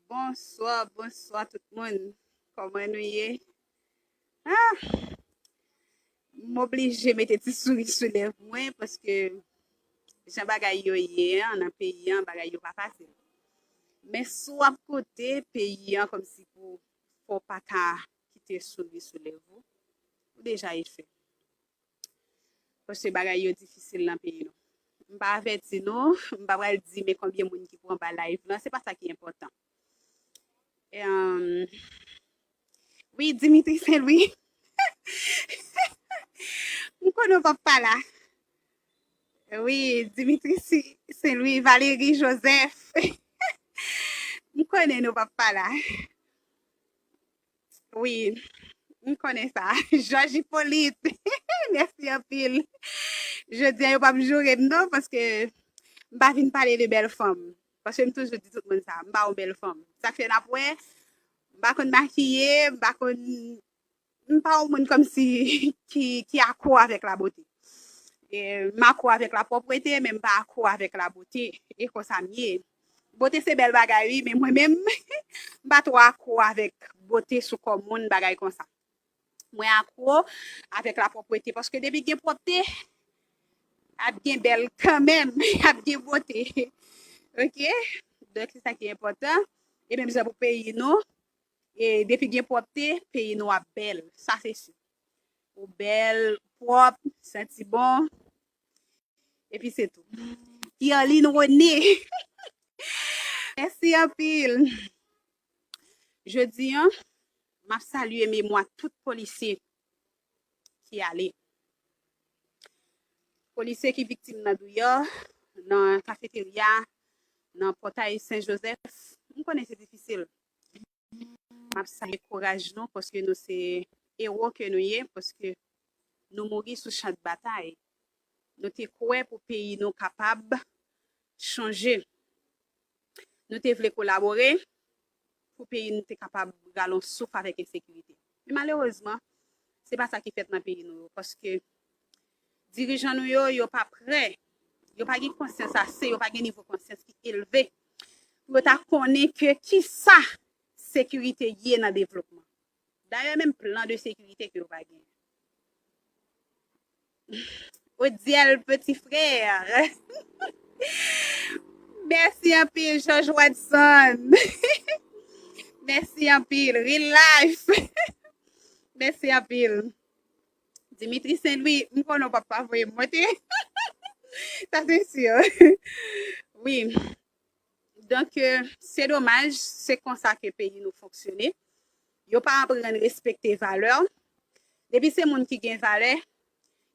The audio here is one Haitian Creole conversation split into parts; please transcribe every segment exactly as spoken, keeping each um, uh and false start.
Bonswa, bonswa tout moun. Kòman nou ye? Ah, m oblije mete ti souri sou lèv mwen paske jan bagay yo ye an, nan peyi an, bagay yo pa fasil. Men si w ap koute peyi an kòmsi pou fò w pa ka kite souri sou lèv ou, ou deja echwe. Paske bagay yo difisil nan peyi nou. M pa avèti nou, m pa pral di men konbyen moun ki pran ba live lan, se pa sa ki enpòtan. Em, wi, Dimitri Saint Louis. M konnen w p ap pa la. Wi, Dimitri Si- Saint Louis, Valérie Joseph. M konnen nou p ap pa la. Wi, m konnen sa. Jòj Ipolit. Mèsi anpil. Jodi a, yo p ap joure m non, paske m pa vin pale de bèl fanm. Paske m toujou di tout moun sa, m pa yon bèl fanm. Sa k fè n ap wè, m pa konn makiye, m pa konn, m pa yon moun kòmsi ki, ki akò avèk labote. E, m akò avèk lapwòpte, men m pa akò avèk labote. E konsa m ye. Bote se bèl bagay, wi, men mwen menm, m pa twò akò avèk bote sou kò moun, bagay konsa. Mwen akò avèk lapwòpte, paske depi gen pwòpte, ap gen bèl kanmenm, ap gen bote. Oke? Donk, se sa ki enpòtan. E menm jan pou peyi nou, e depi gen pwòpte, peyi nou ap bèl. Sa, se si. Ou bèl, pwòp, santi bon. Epi se tou. Pierline René. Mèsi anpil. Jodi a, m ap salye memwa tout polisye ki ale. Polisye ki viktim nan Douyò, nan kafeterya, nan pòtay Sen Jozèf. M konnen se difisil. M ap salye kouraj nou, paske nou se ewo ke nou ye, paske nou mouri sou chan de batay. Nou te kwè pou peyi nou kapab chanje. Nou te vle kolabore pou peyi nou te kapab rale yon souf avèk ensekirite. Men malerezman, se pa sa ki fèt nan peyi nou yo, paske dirijan nou yo, yo pa prè, yo pa gen konsyans ase, yo pa gen nivo konsyans ki elve pou yo ta konnen ke kisa sekirite ye nan devlopman. Dayè, menm plan de sekirite ke yo pa gen. Odiel, petit frère. Mèsi anpil, George Watson. Mèsi anpil, Real Life. Mèsi anpil. Dimitri Saint Louis, m konnen w p ap pa voye m monte. Sa se si. Wi. Donk, euh, se domaj, se konsa ke peyi nou fonksyone. Yo pa aprann respekte valè. Depi se moun ki gen valè,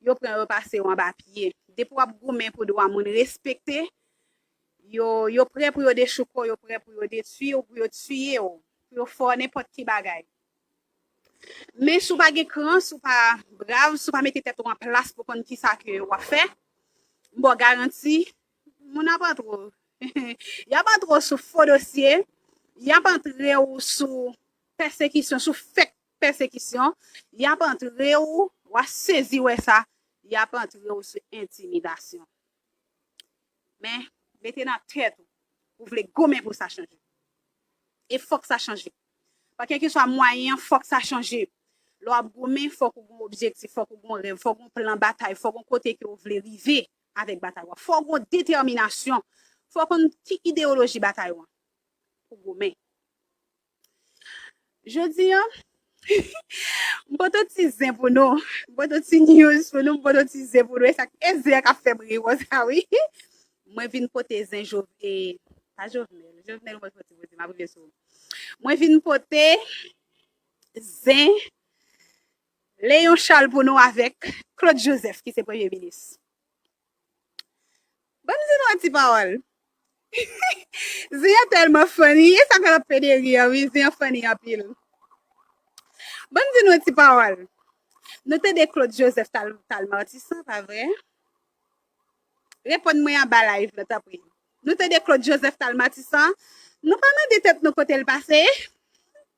yo pran yo pase yo anba pye. Depi w ap goumen pou dwa moun respekte, yo, yo prè pou yo dechouke w, yo prè pou yo detwi w, pou yo tiye w, pou yo fè w nenpòt ki bagay. Men si w pa gen kran, si w pa brav, si w pa mete tèt ou an plas pou konn kisa ke w ap fè, m ba w garanti, moun ap antre w. Y ap antre w sou fo dosye, y ap antre w sou pèsekisyon, sou fake pèsekisyon, y ap antre w, w a sezi wè sa, y ap antre w sou entimidasyon. Men, mete nan tèt ou, ou vle goumen pou sa chanje. E fòk sa chanje. Pa kèlkeswa mwayen an, fòk sa chanje. Lè w ap goumen, fòk ou gen yon objektif, fòk ou gen yon rèv, fòk ou gen yon plan batay, fòk ou gen yon kote ke w vle rive avèk batay ou an. Fòk ou gen yon detèminasyon. Fòk ou konn ki ideyoloji batay ou an. Pou goumen. Jodi a, m pote ti zen pou nou. M pote ti news pou nou, m pote ti zen pou nou. E sa, e zen an k ap fè m ri konsa, wi. Mwen vin pote zen Jov-, e, pa Jovenel. Jovenel, mwen soti pou di, m ap rive sou ou. Mwen vin pote zen Léon Charles pou nou avèk Claude Joseph, ki se premye minis. Ban m di nou yon ti pawòl. Zen an tèlman funny, e sa fè l ap pede ri an, wi, Zen an funny anpil. Ban m di nou yon ti pawòl. Nou tande Claude Joseph t al, t al Matisan, pa vre? Reponn mwen anba live la, tanpri. Nou tande Claude Joseph t al Matisan. Nou pa mande tèt nou kote l pase.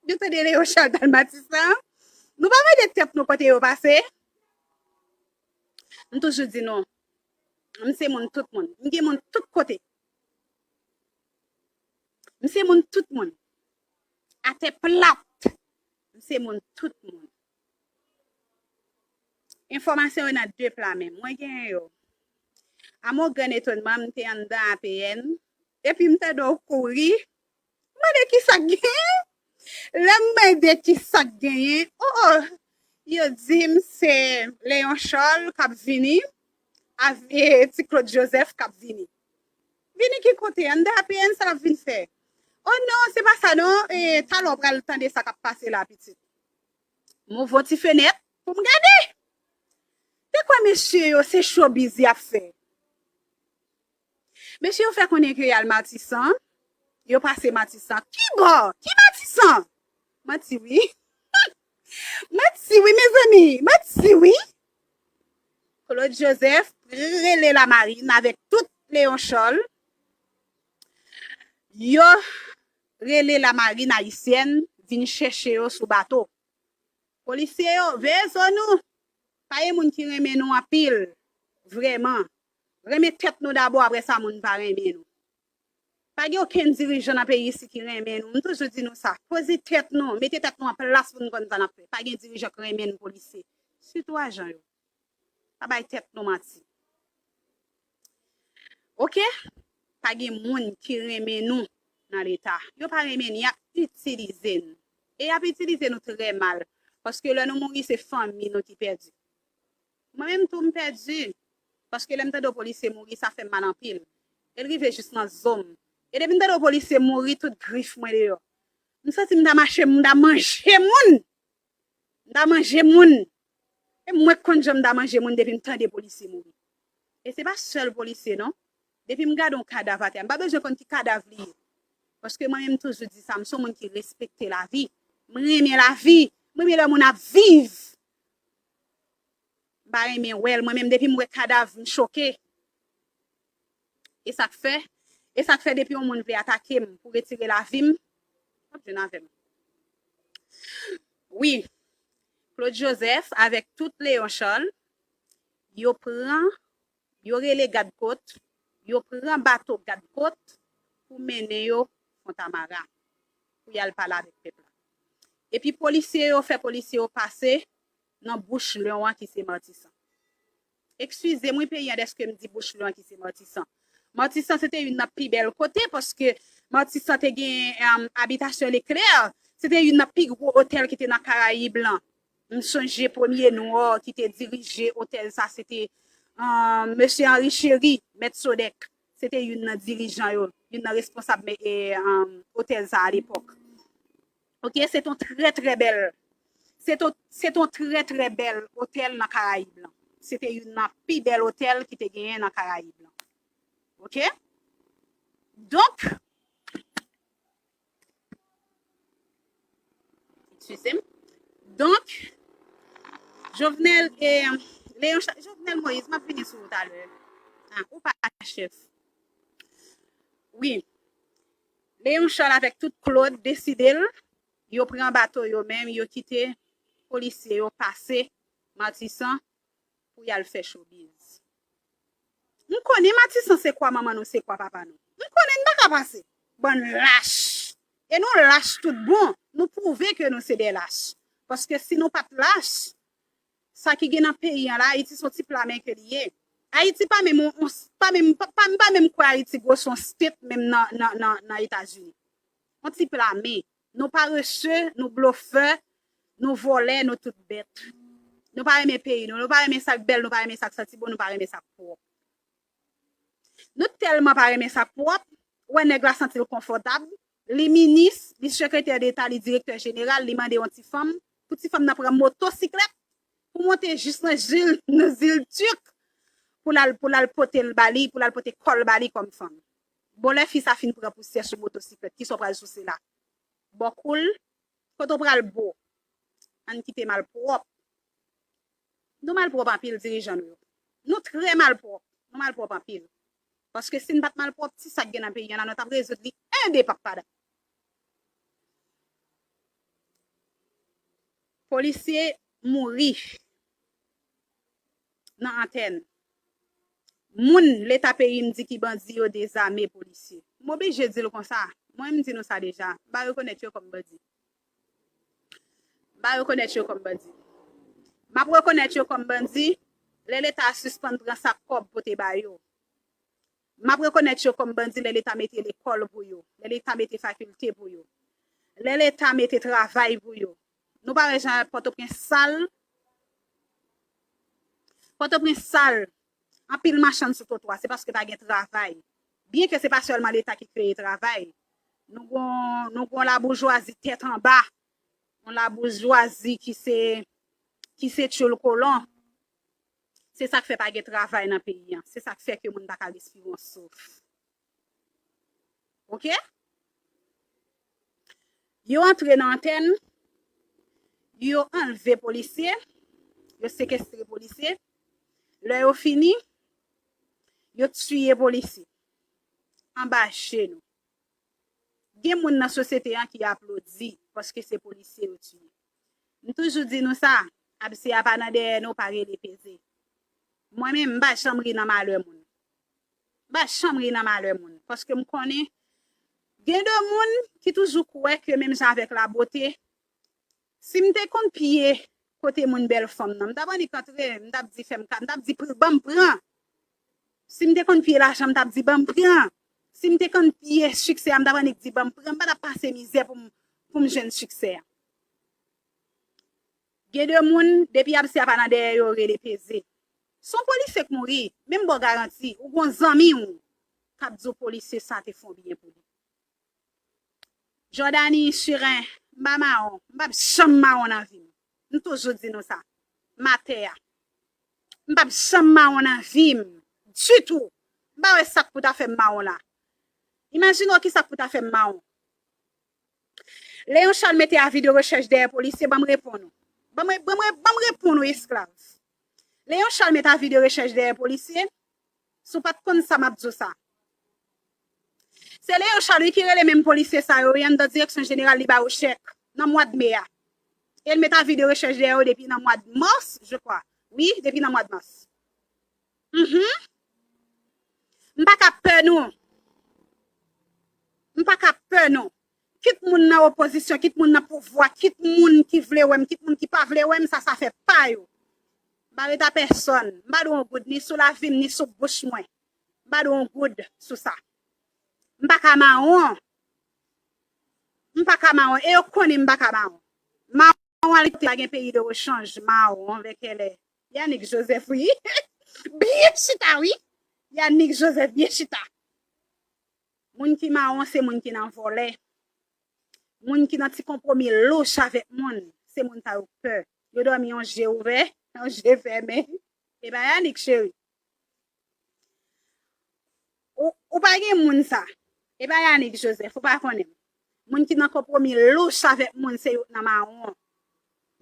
Nou tande Léon Charles t al Matisan. Nou pa mande tèt nou kote yo pase. M toujou di nou, m se moun tout moun. M gen moun tout kote. M se moun tout moun. atè plat. M se moun tout moun. Enfòmasyon yo nan de pla men m. Mwen genyen yo. A mon grenn etonman, m te anndan A P N, epi m tande w kouri. M mande ki sa k genyen. Lè m mande ki sa k genyen, o, o, yo di m se Leon Charles k ap vini, avè Ti Claude Joseph k ap vini. Vini ki kote? Anndan A P N, sa l ap vin fè? O non, se pa sa non, e, talè w pral tande sa k ap pase la, pitit. M ouvè yon ti fenèt pou m gade. Te kwè mesye yo se showbiz y ap fè. Mesye yo fè konnen ke y al Matisan, yo pase Matisan. Ki bò? Ki Matisan? Manti wi. Manti wi, mezanmi, manti wi. Claude Joseph rele Lamarine avèk tout Leon Charles. Yo rele Lamarine ayisyèn vin chèche yo sou bato. Polisye yo, veye zo nou. Pa gen moun ki renmen nou anpil, vrèman. Renmen tèt nou dabò, apre sa moun va renmen nou. Pa gen okenn dirijan nan peyi isi ki renmen nou. M toujou di nou sa. Poze tèt nou, mete tèt nou an plas pou nou konn sa n ap fè. Pa gen dirijan k renmen nou, polisye. Sitou ajan yo. Pa bay tèt nou manti. Oke? Pa gen moun ki renmen nou nan Leta. Yo pa renmen n, y ap itilize n. E y ap itilize nou trè mal. Paske lè nou mouri, se fanmi nou ki pèdi. Mwen menm tou, m pèdi. Paske lè m tande yon polisye mouri, sa fè m mal anpil. E l rive jis nan zo m. E depi m tande yon polisye mouri, tout grif mwen deyò. M santi m ta mache, m ta manje moun. M ta manje moun. E mwen k konn jan m ta manje moun depi m tande polisye mouri. E se pa sèl polisye, non. Depi m gade yon kadav atè, m pa bezwen konn ki kadav li ye. Paske mwen menm, m toujou di sa, m se yon moun ki respekte lavi. M renmen lavi. M renmen lè moun ap viv. M pa renmen wè l. Mwen menm, depi m wè kadav, m choke. E sa k fè, e sa k fè depi yon moun vle atake m pou retire lavi m, w ap jwenn avè m. Wi, Claude Joseph avèk tout Leon Charles, yo pran, yo rele gad kot, yo pran bato gad kot pou mennen yo Fontamara, pou y al pale avèk pèp la. Epi polisye yo fè polisye yo pase nan bouch lyon an ki se Matisan. Eskize m wi peyi an dèske m di bouch lyon an ki se Matisan. Matisan se te youn nan pi bèl kote paske Matisan te gen, em, abitasyon Leclerc, se te youn nan pi gwo otèl ki te nan Karayib lan. M sonje premye nwa ki te dirije otèl sa, se te, em, mesye Henri Chéry, mèt Sodèk. Se te youn nan dirijan yo, youn nan responsab, e, em, otèl sa alepòk. Oke, se t on trè, trè bèl, se t on, se t on trè, trè bèl otèl nan Karayib lan. Se te youn nan pi bèl otèl ki te genyen nan Karayib lan. Oke? Donk, eskize m. Donk, Jovenel, e, Leon Cha-, Jovenel Moïse, m ap vini sou ou talè. Ah, ou pa chèf. Wi. Leon Charles avèk tout Claude deside l, yo pran bato yo menm, yo kite polisye yo pase Matisan pou y al fè showbiz. M konnen Matisan se kwa manman nou, se kwa papa nou. M konnen n pa ka pase. Bann lach. E nou lach tout bon. Nou pwouve ke nou se de lach. Paske si nou pa t lach, sa ki gen nan peyi an la, Ayiti se yon ti pla men ke li ye. Ayiti pa menm, on, on, pa menm, pa, pa, m pa menm kwè Ayiti gwo se yon state menm nan, nan, nan, nan Etazini. Yon ti pla men. Nou parese, nou blofè, nou vòlè, nou tout bèt. Nou pa renmen peyi nou, nou pa renmen sa k bèl, nou pa renmen sa k santi bon, nou pa renmen sa k pwòp. Nou tèlman pa renmen sa k pwòp, ou wè nèg la santi l konfòtab, li minis, li sekretè deta, li direktè jeneral, li mande yon ti fanm, pou ti fanm nan pran motosiklèt, pou monte jis nan zil, nan zil Tik, pou l al, pou l al pote l ba li, pou l al pote kò l ba li kòm fanm. Bon, lè fi sa fin pran pousyè sou motosiklèt, kisa w pral souse la? Bò kou l, kote w pral bo? Ann kite malpwòp. Nou malpwòp anpil, dirijan nou yo. Nou trè malpwòp. Nou malpwòp anpil. Paske si n pa t malpwòp, ti sa k gen nan peyi an la, nou t ap rezoud li en de pap padap. Polisye mouri nan antèn. Moun Leta peyi m di ki bandi yo dezame polisye. M oblije di l konsa. Mwen, m di nou sa deja. M pa rekonèt yo kòm bandi. M a rekonèt yo kòm bandi. M ap rekonèt yo kòm bandi lè Leta sispann pran sa k kòb pote ba yo. M ap rekonèt yo kòm bandi lè Leta mete lekòl pou yo, lè Leta mete fakilte pou yo, lè Leta mete travay pou yo. Nou pa wè jan Pòtoprens sal? Pòtoprens sal, anpil machann sou twotwa, se paske pa gen travay. Byenke se pa sèlman Leta ki kreye travay. Nou gon, nou gon laboujwazi tèt anba, yon laboujwazi ki se, ki se tchoul kolon. Se sa k fè pa gen travay nan peyi an. Se sa k fè ke moun pa ka respire yon souf. Oke? Yo antre nan antèn, yo anlve polisye, yo sekestre polisye. Lè yo fini, yo tiye polisye anba je nou. Gen moun nan sosyete an ki aplodi paske se polisye yo tiye. M toujou di nou sa, abse a pa nan dèyè nou, pa rele peze. Mwen menm, m pa janm ri nan malè moun. M pa janm ri nan malè moun, paske m konnen gen de moun ki toujou kwè ke menm jan avèk labote, si m te konn piye kote moun bèl fanm nan, m t ap annik antre, m t ap di, "Fè m ka," m t ap di, "Pr-, ban m pran." Si m te konn piye lajan, m t ap di, "Ban m pran." Si m te konn piye siksè a, m t ap annik di, "Ban m pran." M pa t ap pase mizè pou m, pou m jwenn siksè a. Gen de moun, depi abse a pa nan dèyè yo, rele peze. Se yon polisye k mouri, men m ba w garanti, ou gon zanmi w k ap di w polisye sa te fè yon byen pou li. Jordany Chiren, m pa mawon, m p ap janm mawon nan vi m. M toujou di nou sa. M atè a. M p ap janm mawon nan vi m. Ditou. M pa wè sa k pou ta fè m mawon la. Imajine w ki sa k pou ta fè m mawon. Léon Charles mete avi de rechèch dèyè polisye, ban m reponn ou. Ban m re-, ban m re-, ban m reponn ou, esklav. Léon Charles mete avi de rechèch dèyè polisye, si w pa t konn sa, m ap di w sa. Se Léon Charles, wi, ki rele menm polisye sa yo, wi, anndan Direksyon Jeneral, li ba yo chèk nan mwa d me a. E l mete avi de rechèch dèyè yo depi nan mwa d mas, je crois. Wi, depi nan mwa d mas. Mhm. M pa ka pè nou. M pa ka pè nou. Kit moun nan opozisyon, kit moun nan pouvwa, kit moun ki vle wè m, kit moun ki pa vle wè m, sa, sa fè pa yo. M pa ret a pèsòn. M pa dwe yon goud ni sou lavi m, ni sou bouch mwen. M pa dwe yon goud sou sa. M pa ka mawon. M pa ka mawon. E yo konnen m pa ka mawon. Mawon al kote pa gen peyi de rechanj. Mawon vè kèlè. Yanick Joseph, wi. Byen chita, wi. Yanick Joseph, byen chita. Moun ki mawon, se moun ki nan vòlè. Moun ki nan ti konpwomi louch avèk moun, se moun sa yo k pè. Yo dòmi yon je ouvè, yon je fèmen. E pa Yanick, cheri. Ou, ou pa gen moun sa. E pa Yanick Joseph, ou pa konnen m. Moun ki nan konpwomi louch avèk moun, se yo k nan mawon.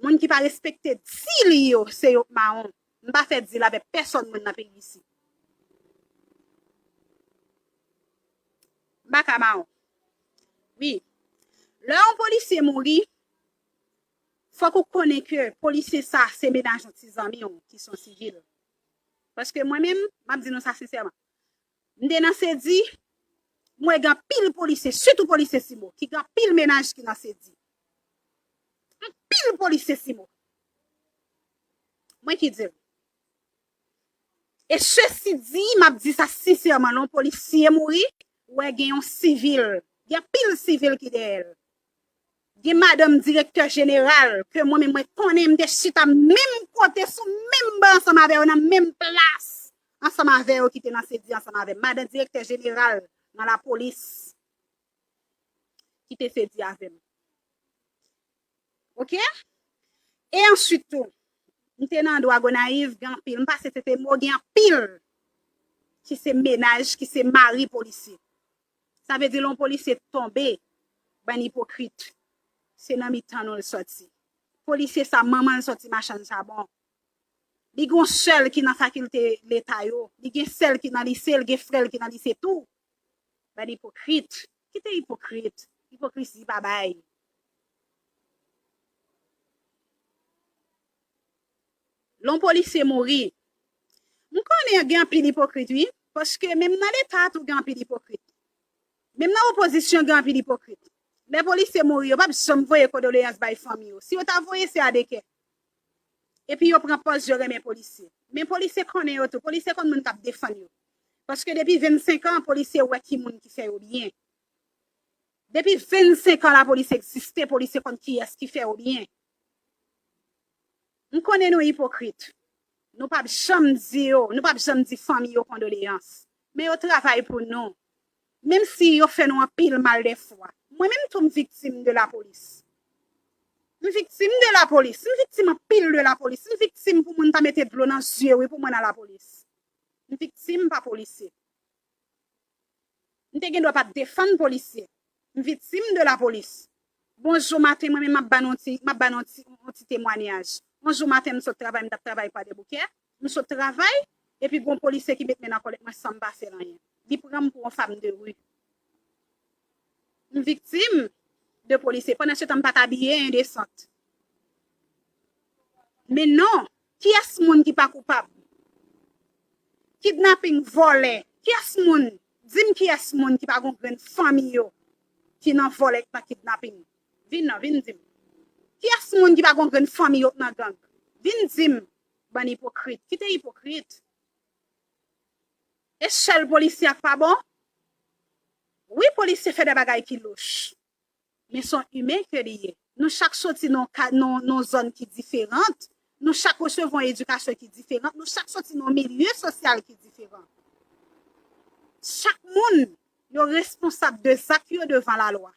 Moun ki pa respekte dil yo, se yo k mawon. M pa fè dil avèk pèsòn moun nan peyi isi. M pa ka mawon. Wi. Lè yon polisye mouri, fòk ou konnen ke polisye sa, se mennaj yon ti zanmi w ki se yon sivil. Paske mwen menm, m ap di nou sa sensèman. M te nan Sedi, m wè gen anpil polisye, sitou polisye Simo, ki gen anpil mennaj ki nan Sedi. Anpil polisye Simo. Mwen ki di l. E sesi di, m ap di sa sensèman, lè yon polisye mouri, ou wè gen yon sivil. Gen anpil sivil ki dèyè l. Gen madanm direktè jeneral ke mwen menm mwen konnen, m te chita menm kote, sou menm ban ansanm avè yo, nan menm plas ansanm avè yo ki te nan Sedi ansanm avè m. Madanm direktè jeneral nan lapolis ki te Sedi avè m. Oke? E answit tou, m te nan andwa Gonayiv, gen anpil, m pase Tetemo, gen anpil ki se mennaj, ki se mari polisye. Sa vle di lè yon polisye tonbe, bann ipokrit, se nan mitan nou l sòti. Polisye sa, manman l sòti machann chabon. Li gen yon sè l ki nan fakilte leta yo, li gen sè l ki nan lise, li gen frè l ki nan lise tou. Bann ipokrit. Kite ipokrit. Ipokrisi pa bay. Lè yon polisye mouri, m konnen gen anpil ipokrit, wi, paske menm nan leta tou gen anpil ipokrit. Menm nan opozisyon gen anpil ipokrit. Lè polisye mouri, yo p ap janm voye kondoleyans bay fanmi yo. Si yo ta voye, se a de kè. Epi yo pran pòz yo renmen polisye. Men polisye konnen yo tou. Polisye konn moun k ap defann yo. Paske depi vennsenk an, polisye wè ki moun ki fè yo byen. Depi vennsenk an lapolis egziste, polisye konn kiyès ki fè yo byen. M konnen nou ipokrit. Nou p ap janm di yo, nou p ap janm di fanmi yo kondoleyans. Men yo travay pou nou. Menm si yo fè nou anpil mal dèfwa. Mwen menm tou m viktim de lapolis. M viktim de lapolis. M viktim anpil de lapolis. M viktim pou moun ta mete dlo nan zye, wi, pou mwen nan lapolis. M viktim pa polisye. M te gen dwa pa t defann polisye. M viktim de lapolis. Bonjou maten, mwen menm m ap ba nou ti, m ap ba nou ti, yon ti temwanyaj. Bonjou maten, m sot travay, m t ap travay Kwadèboukè. M sot travay, epi gon polisye ki met men nan kòlèt mwen san m pa fè l anyen. Li pran m pou yon fanm de ri. M viktim de polisye. Pandan se tan, m pa t abiye endesant. Men non, kiyès moun ki pa koupab? Kidnaping, vòlè. Kiyès moun? Di m kiyès moun ki pa gon grenn fanmi yo ki nan vòlè, ki nan kidnaping? Vin non, vin di m. Kiyès moun ki pa gon grenn fanmi yo k nan gang? Vin di m, bann ipokrit. Kite ipokrit. E sèl polisye a k pa bon? Wi, polisye fè de bagay ki louch. Men se yon imen ke li ye. Nou chak soti nan ka-, nan, nan zòn ki diferan. Nou chak resevwa yon edikasyon ki diferan. Nou chak soti nan milye sosyal ki diferan. Chak moun, yo responsab de zak yo devan lalwa.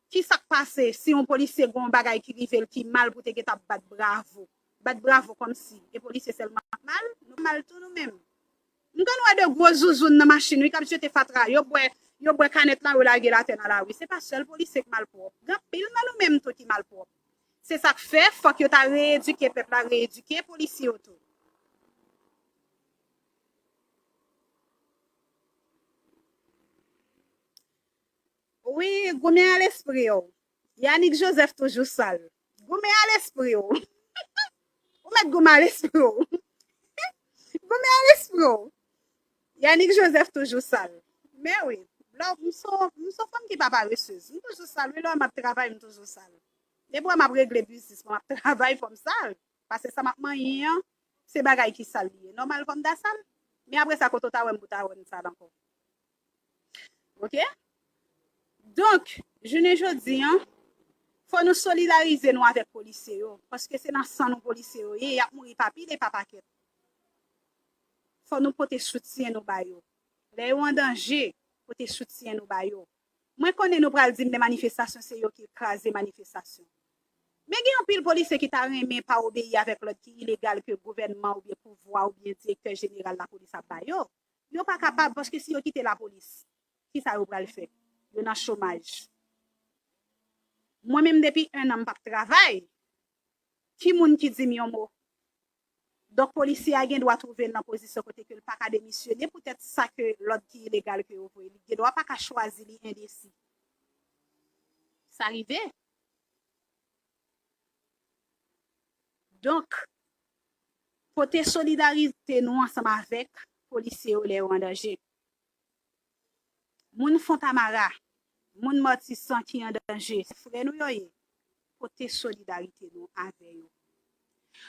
Ki sa k pase si yon polisye gen yon bagay ki rive l ki mal pou te gentan bat bravo? Bat bravo kòmsi e polisye sèlman k mal? Nou mal tou nou menm. M konn wè de gwo zouzoun nan machin, wi, k ap jete fatra. Yo bwè, yo bwè kanèt la, yo lage l atè nan lari. Se pa sèl polisye k malpwòp. Gen anpil nan nou menm tou ki malpwòp. Se sa k fè, fòk yo ta reyedike pèp la, reyedike polisye yo tou. Wi, goumen a lespri w. Yanick Joseph toujou sal. Goumen a lespri w. Ou mèt goumen a lespri w. Goumen a lespri w. Yanick Joseph toujou sal. Men wi, lè m se yon, m se yon fanm ki pa parèsez. M toujou sal, wi, lè m ap travay, m toujou sal. Depi w ap regle biznis mwen, m ap travay, fò m sal. Paske sa m ap manyen an, se bagay ki sal li ye. Nòmal fò m ta sal. Men apre sa, kote w ta wè m pou ta wè m sal ankò? Oke? Donk, jounen jodi an, fò nou solidarize nou avèk polisye yo, paske se nan san nou polisye yo ye, y ap mouri pa pil e pa pakèt. Fò nou pote soutyen nou ba yo. Lè yo an danje, pote soutyen nou ba yo. Mwen konnen nou pral di m de manifestasyon, se yo ki kraze manifestasyon. Men gen anpil polisye ki ta renmen pa obeyi avèk lòd ki ilegal ke gouvènman oubyen pouvwa oubyen direktè jeneral lapolis ap ba yo. Yo pa kapab, paske si yo kite lapolis, kisa yo pral fè? Yo nan chomaj. Mwen menm depi en an m p ap travay. Ki moun ki di m yon mo? Donk polisye a gen dwa twouve l nan pozisyon kote ke l pa ka demisyone poutèt sa ke lòd ki ilegal ke yo voye. Li gen dwa pa ka chwazi, li endesi. Sa rive. Donk, pote solidarite nou ansanm avèk polisye yo lè yo an danje. Moun Fontamara, moun Matisan ki an danje, se frè nou yo ye. Pote solidarite nou avè yo.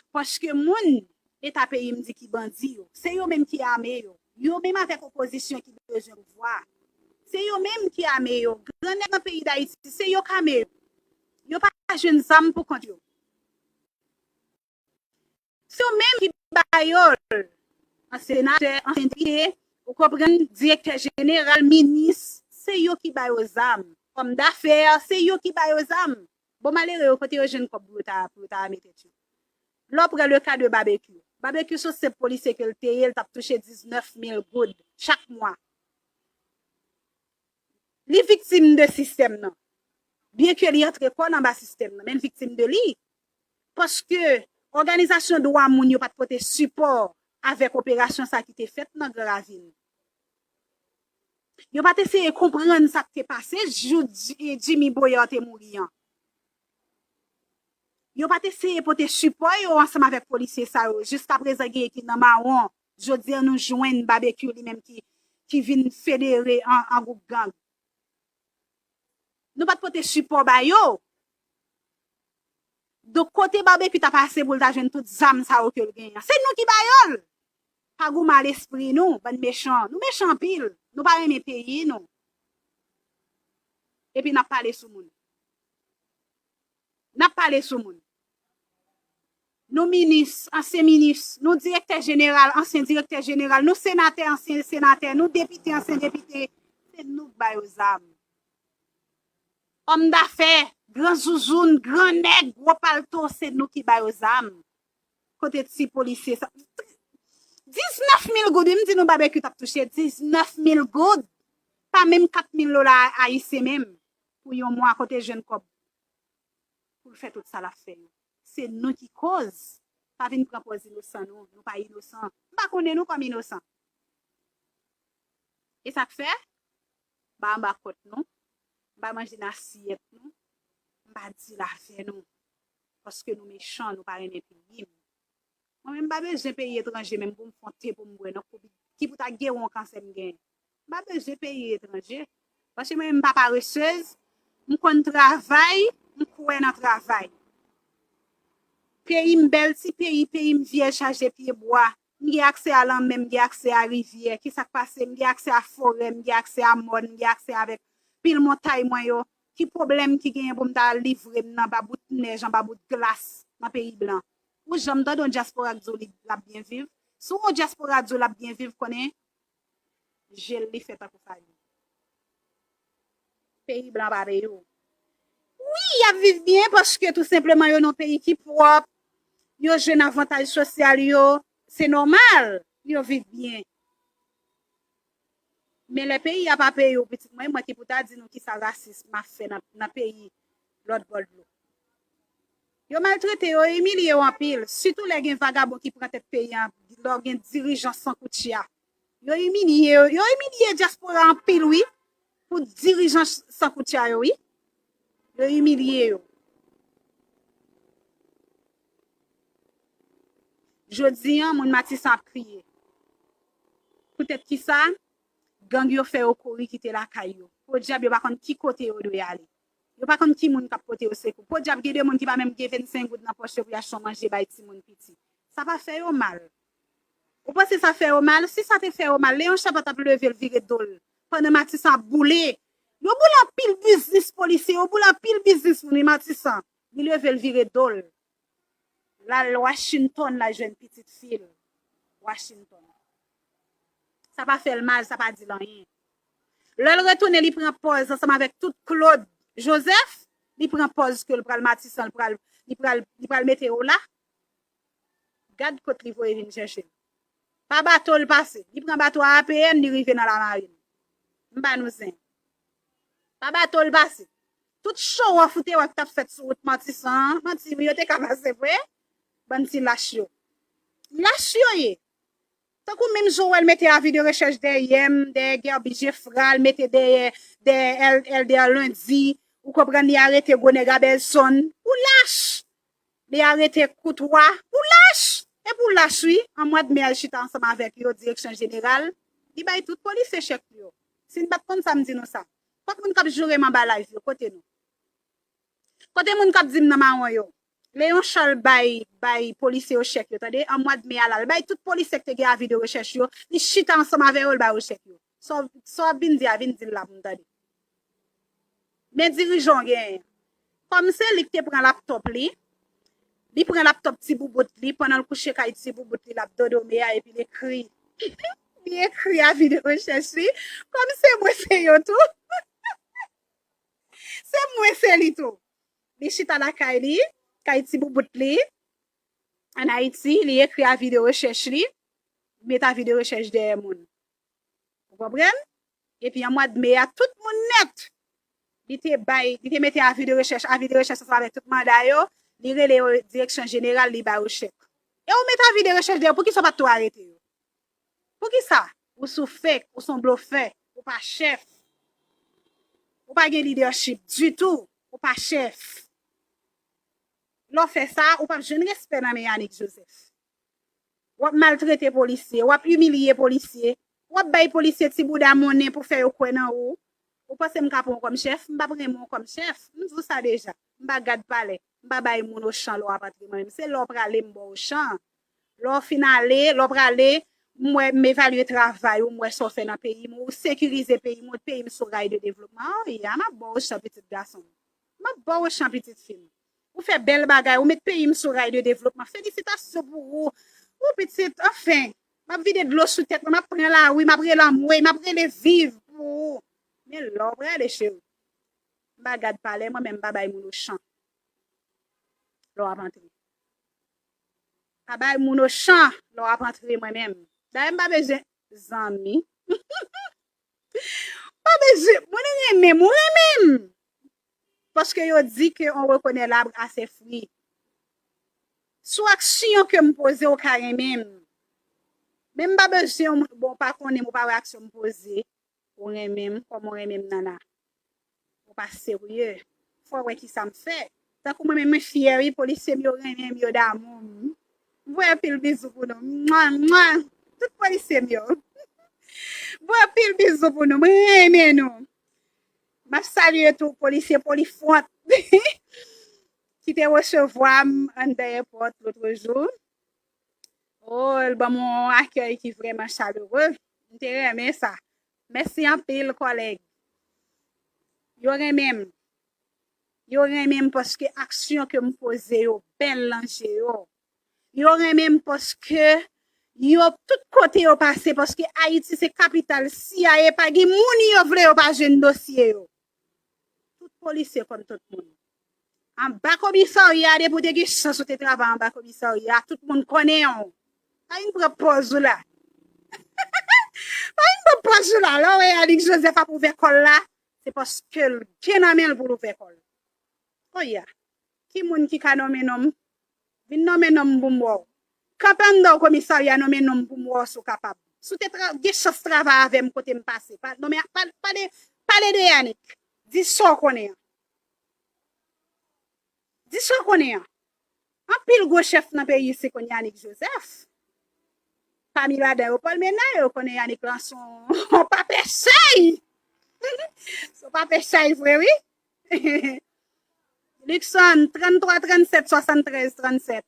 Paske moun Leta peyi m di ki bandi yo, se yo menm ki ame yo. Yo menm avèk opozisyon ki bezwen pouvwa. Se yo menm ki ame yo. Grannèg nan peyi Dayiti, se yo k ame yo. Yo pa jwenn zam pou kont yo. Se yo menm ki ba yo l. An senatè, an depite, ou konprann, direktè jeneral, minis, se yo ki ba yo zam. Òm dafè, se yo ki ba yo zam. Bon, malere yo, kote yo jwenn kòb pou yo ta, pou yo ta ame tèt yo? Lè w pran le ka de Babekyou. Babekyou se yon senp polisye ke l te ye, l t ap touche diznèf mil goud chak mwa. Li viktim de sistèm nan. Byenke li antre kò l anba sistèm nan, men l viktim de li. Paske òganizasyon dwa moun yo pa t pote sipò avèk operasyon sa ki te fèt nan Gran Ravin. Yo pa t eseye konprann sa k te pase jou Ji-, Jimmy Boyer te mouri an. Yo pa t eseye pote sipò yo ansanm avèk polisye sa yo. Jiskaprezan, gen ki nan mawon. Jodi a, nou jwenn Babekyou li menm ki, ki vin federe an, an gwoup gang. Nou pa t pote sipò ba yo. Donk, kote Barbecue ta pase pou l ta jwenn tout zam sa yo ke l genyen an? Se nou ki ba yo l! Pa goumen a lespri nou, bann mechan. Nou mechan anpil. Nou pa renmen peyi nou. Epi n ap pale sou moun. N ap pale sou moun. Nou minis, ansyen minis, nou direktè jeneral, ansyen direktè jeneral, nou senatè, ansyen senatè, nou depite, ansyen depite. Se nou k ba yo zam. Òm dafè, gran zouzoun, gran nèg, gwo palto, se nou ki ba yo zam. Kote ti polisye sa? Diznèf mil goud, wi, m di nou Barbecue t ap touche diznèf mil goud. Pa menm kat mil dola ayisyen menm. Pou yon mwa, kote l jwenn kòb pou l fè tout sa l ap fè yo? Se nou ki koz. Pa vin pran pòz inosan, non. Nou pa inosan. M pa konnen nou kòm inosan. E sa k fè? M pa anba kòt nou. M pa manje nan asyèt nou. M pa dil avè nou. Paske nou mechan, nou pa renmen peyi m. Mwen menm, m pa bezwen peyi etranje menm pou m fè yon te pou m bwè nan kou ki pou ta geri yon kansè m genyen. M pa bezwen peyi etranje. Paske mwen menm, m pa paresez, m konn travay, m kwè nan travay. Peyi m bèl, ti peyi, peyi m vyèj chaje pyebwa. M gen aksè a lanmè, m gen aksè a rivyè. Kisa k pase? M gen aksè a forè, m gen aksè a mòn, m gen aksè avèk pil montay mwen yo. Ki pwoblèm ki genyen pou m ta livre m nan anba bout nèj, anba bout glas, nan peyi blan? Ou janm tande yon dyaspora k di w li, l ap byen viv? Si w wè yon dyaspora di w l ap byen viv, konnen je l li fè tankou fali. Peyi blan pa peye w. Wi, y ap viv byen paske tou senpleman yo nan yon peyi ki pwòp, yo jwenn avantaj sosyal yo, se nòmal, yo viv byen. Men lè peyi a pa peye w, pitit mwen, mwen ki pou ta di nou kisa rasism ap fè nan, nan peyi lòt bò dlo. Yo maltrete yo, yo imilye yo anpil, sitou lè gen vagabon ki pran tèt peyi a, lè w gen dirijan sankoutya. Yo imilye yo, yo imilye dyaspora anpil, wi, pou dirijan sankoutya yo, wi. Yo imilye yo. Jodi a, moun Matisan ap kriye. Poutèt kisa? Gang yo fè yo kouri kite lakay yo. Podyab, yo pa konn ki kote yo dwe ale. Yo pa konn ki moun k ap pote yo sekou. Podyab, gen de moun ki pa menm gen vennsenk goud nan pòch yo pou y achte yon manje bay timoun piti. Sa pa fè yo mal. Ou panse sa fè yo mal? Si sa te fè yo mal, Leon Charpent t ap leve l vire do l pandan Matisan ap boule. Yo boule anpil biznis polisye, yo boule anpil biznis moun, wi, Matisan. Li leve l vire do l. L al Washington, l al jwenn pitit fi l Washington. Sa pa fè l mal, sa pa di l anyen. Lè l retounen, li pran pòz ansanm avèk tout Claude Joseph, li pran pòz ke l pral Matisan, li pral, li pral, li pral mete yo la. Gad kot li voye vin chèche l. Pa bato l pase. Li pran bato A P N, li rive nan Lamarin. M ba nou zen. Pa bato l pase. Tout show off ou te wè k t ap fèt sou wout Matisan an, manti wi, yo te ka pase vre. Bann ti lach yo. Lach yo ye. Tankou menm jan w wè l mete avi de rechèch dèyè m, dèyè Guerby Geffrard, l mete dèyè, dèyè El-, Elder Lundi, ou konprann, li arete gwo nèg Abelson. Ou lach! Li arete Koutwa. Ou lach! Epi w lach wi. An mwa d me a l chita ansanm avèk yo, direksyon jeneral. Li bay tout polisye chèk yo. Si n pa t konn sa, m di nou sa. Kot moun k ap joure m anba live yo? Kote nou? Kote moun k ap di m nan mawon yo? Leon Charles bay, bay polisye yo chèk yo, tande? An mwa d me a la, l bay tout polisye k te gen avi de rechèch yo, li chita ansanm avè yo, l ba yo chèk yo. Sa w, sa w ap vin di a, vin di l la pou m tande. Men dirijan w genyen. Kòm se li k te pran laptòp li, li pran laptòp ti boubout li, pandan l kouche kay ti boubout li, l ap dodome a, epi l ekri. Li ekri avi de rechèch li, kòm se mwen se yo tou. Se mwen se li tou. Li chita lakay li, kay ti boubout li, ann Ayiti, li ekri avi de rechèch li, met avi de rechèch dèyè moun. Ou konprann? Epi an mwa d me a, tout moun nèt, li te bay, li te mete avi de rechèch, avi de rechèch ansanm avèk tout manda yo, li rele yo direksyon jeneral, li ba yo chèk. E ou met avi de rechèch dèyè, poukisa w pa t tou arete yo? Poukisa? Ou sou fake, ou s on blofè, ou pa chèf. Ou pa gen lidèchip ditou, ou pa chèf. Lè w fè sa, ou p ap jwenn respè nan men Yanick Joseph. W ap maltrete polisye, w ap imilye polisye, w ap bay polisye ti bouda monnen pou fè yo kwè nan ou. Ou panse m ka pran w kòm chèf? M p ap renmen w kòm chèf. M di w sa deja. M pa gad palè. M pa bay moun Ochan lè w ap antre mwen menm. Se lè w prale m ba w Ochan. Lè w fin ale, lè w prale, m wè, m evalye travay ou, m wè sa w fè nan peyi m, ou sekirize peyi m, ou peyi m sou ray de devlopman. Oh, ya, m ap ba w Ochan, pitit gason m. M ap ba w Ochan, pitit fi m. Ou fè bèl bagay, ou met peyi m sou ray de devlopman. Felisitasyon pou ou. Ou pitit, anfen, m ap vide dlo sou tèt mwen, m ap pran lari, m ap rele anmwey, m ap rele viv pou ou. Men lè w prale, cheri. M pa gad palè, mwen menm m pa bay moun Ochan lè w ap antre. Pa bay moun Ochan lè w ap antre mwen menm. Dayè m pa bezwen zanmi. M pa bezwen, moun renmen m, ou renmen m. Paske yo di que on reconnaît l'arbre à ses fruits. Sou aksyon ke m poze, ou ka renmen m. Men m pa bezwen yon moun, bon, ou pa konnen m, ou pa wè aksyon m poze. Ou renmen m, kòm ou renmen m nanna. Ou pa serye. Fò w wè kisa m fè. Tankou mwen menm, mwen fyè, wi, polisye m yo renmen m, yo damou m. Voye anpil bizou pou nou. Mwa, mwa. Tout polisye m yo. Voye anpil bizou pou nou. Mwen renmen nou. M ap salye tou polisye Polifront ki te resevwa m anndan èpòt lotrejou. Oh, l ban m yon akèy ki vrèman chalere. M te renmen sa. Mèsi anpil, kòlèg. Yo renmen m. Yo renmen m paske aksyon ke m poze yo bèl nan je yo. Yo renmen m paske yo, tout kote yo pase, paske Ayiti se kapital C I A, pa gen moun yo vle yo pa jwenn dosye yo. Tout polisye konn tout moun. Anba komisarya, depi w te gen chans ou te travay anba komisarya, tout moun konnen w. Pa vin pran pòz ou la. Pa vin pran pòz ou la. Lè w wè Yanick Joseph ap ouvè kò l la, se paske l gen nan men l pou l ouvè kò l. Oh ya. Ki moun ki ka nonmen non m? Vin nonmen non m pou m wè w. Kanpe anndan w komisarya, nonmen non m pou m wè w si w kapab. Si w te tra-, gen chans travay avè m kote m pase. Pa, nonmen, pa, pale, pale de Yanick. Di sa w konnen an. Di sa w konnen an. Anpil gwo chèf nan peyi isi konn Yanick Joseph. Pami ladan yo, Paul Ménard, yo konnen Yanick lan se yon papè chay. Se yon papè chay vre, wi. Luckson, tranntwa trannsèt swasanntrèz trannsèt.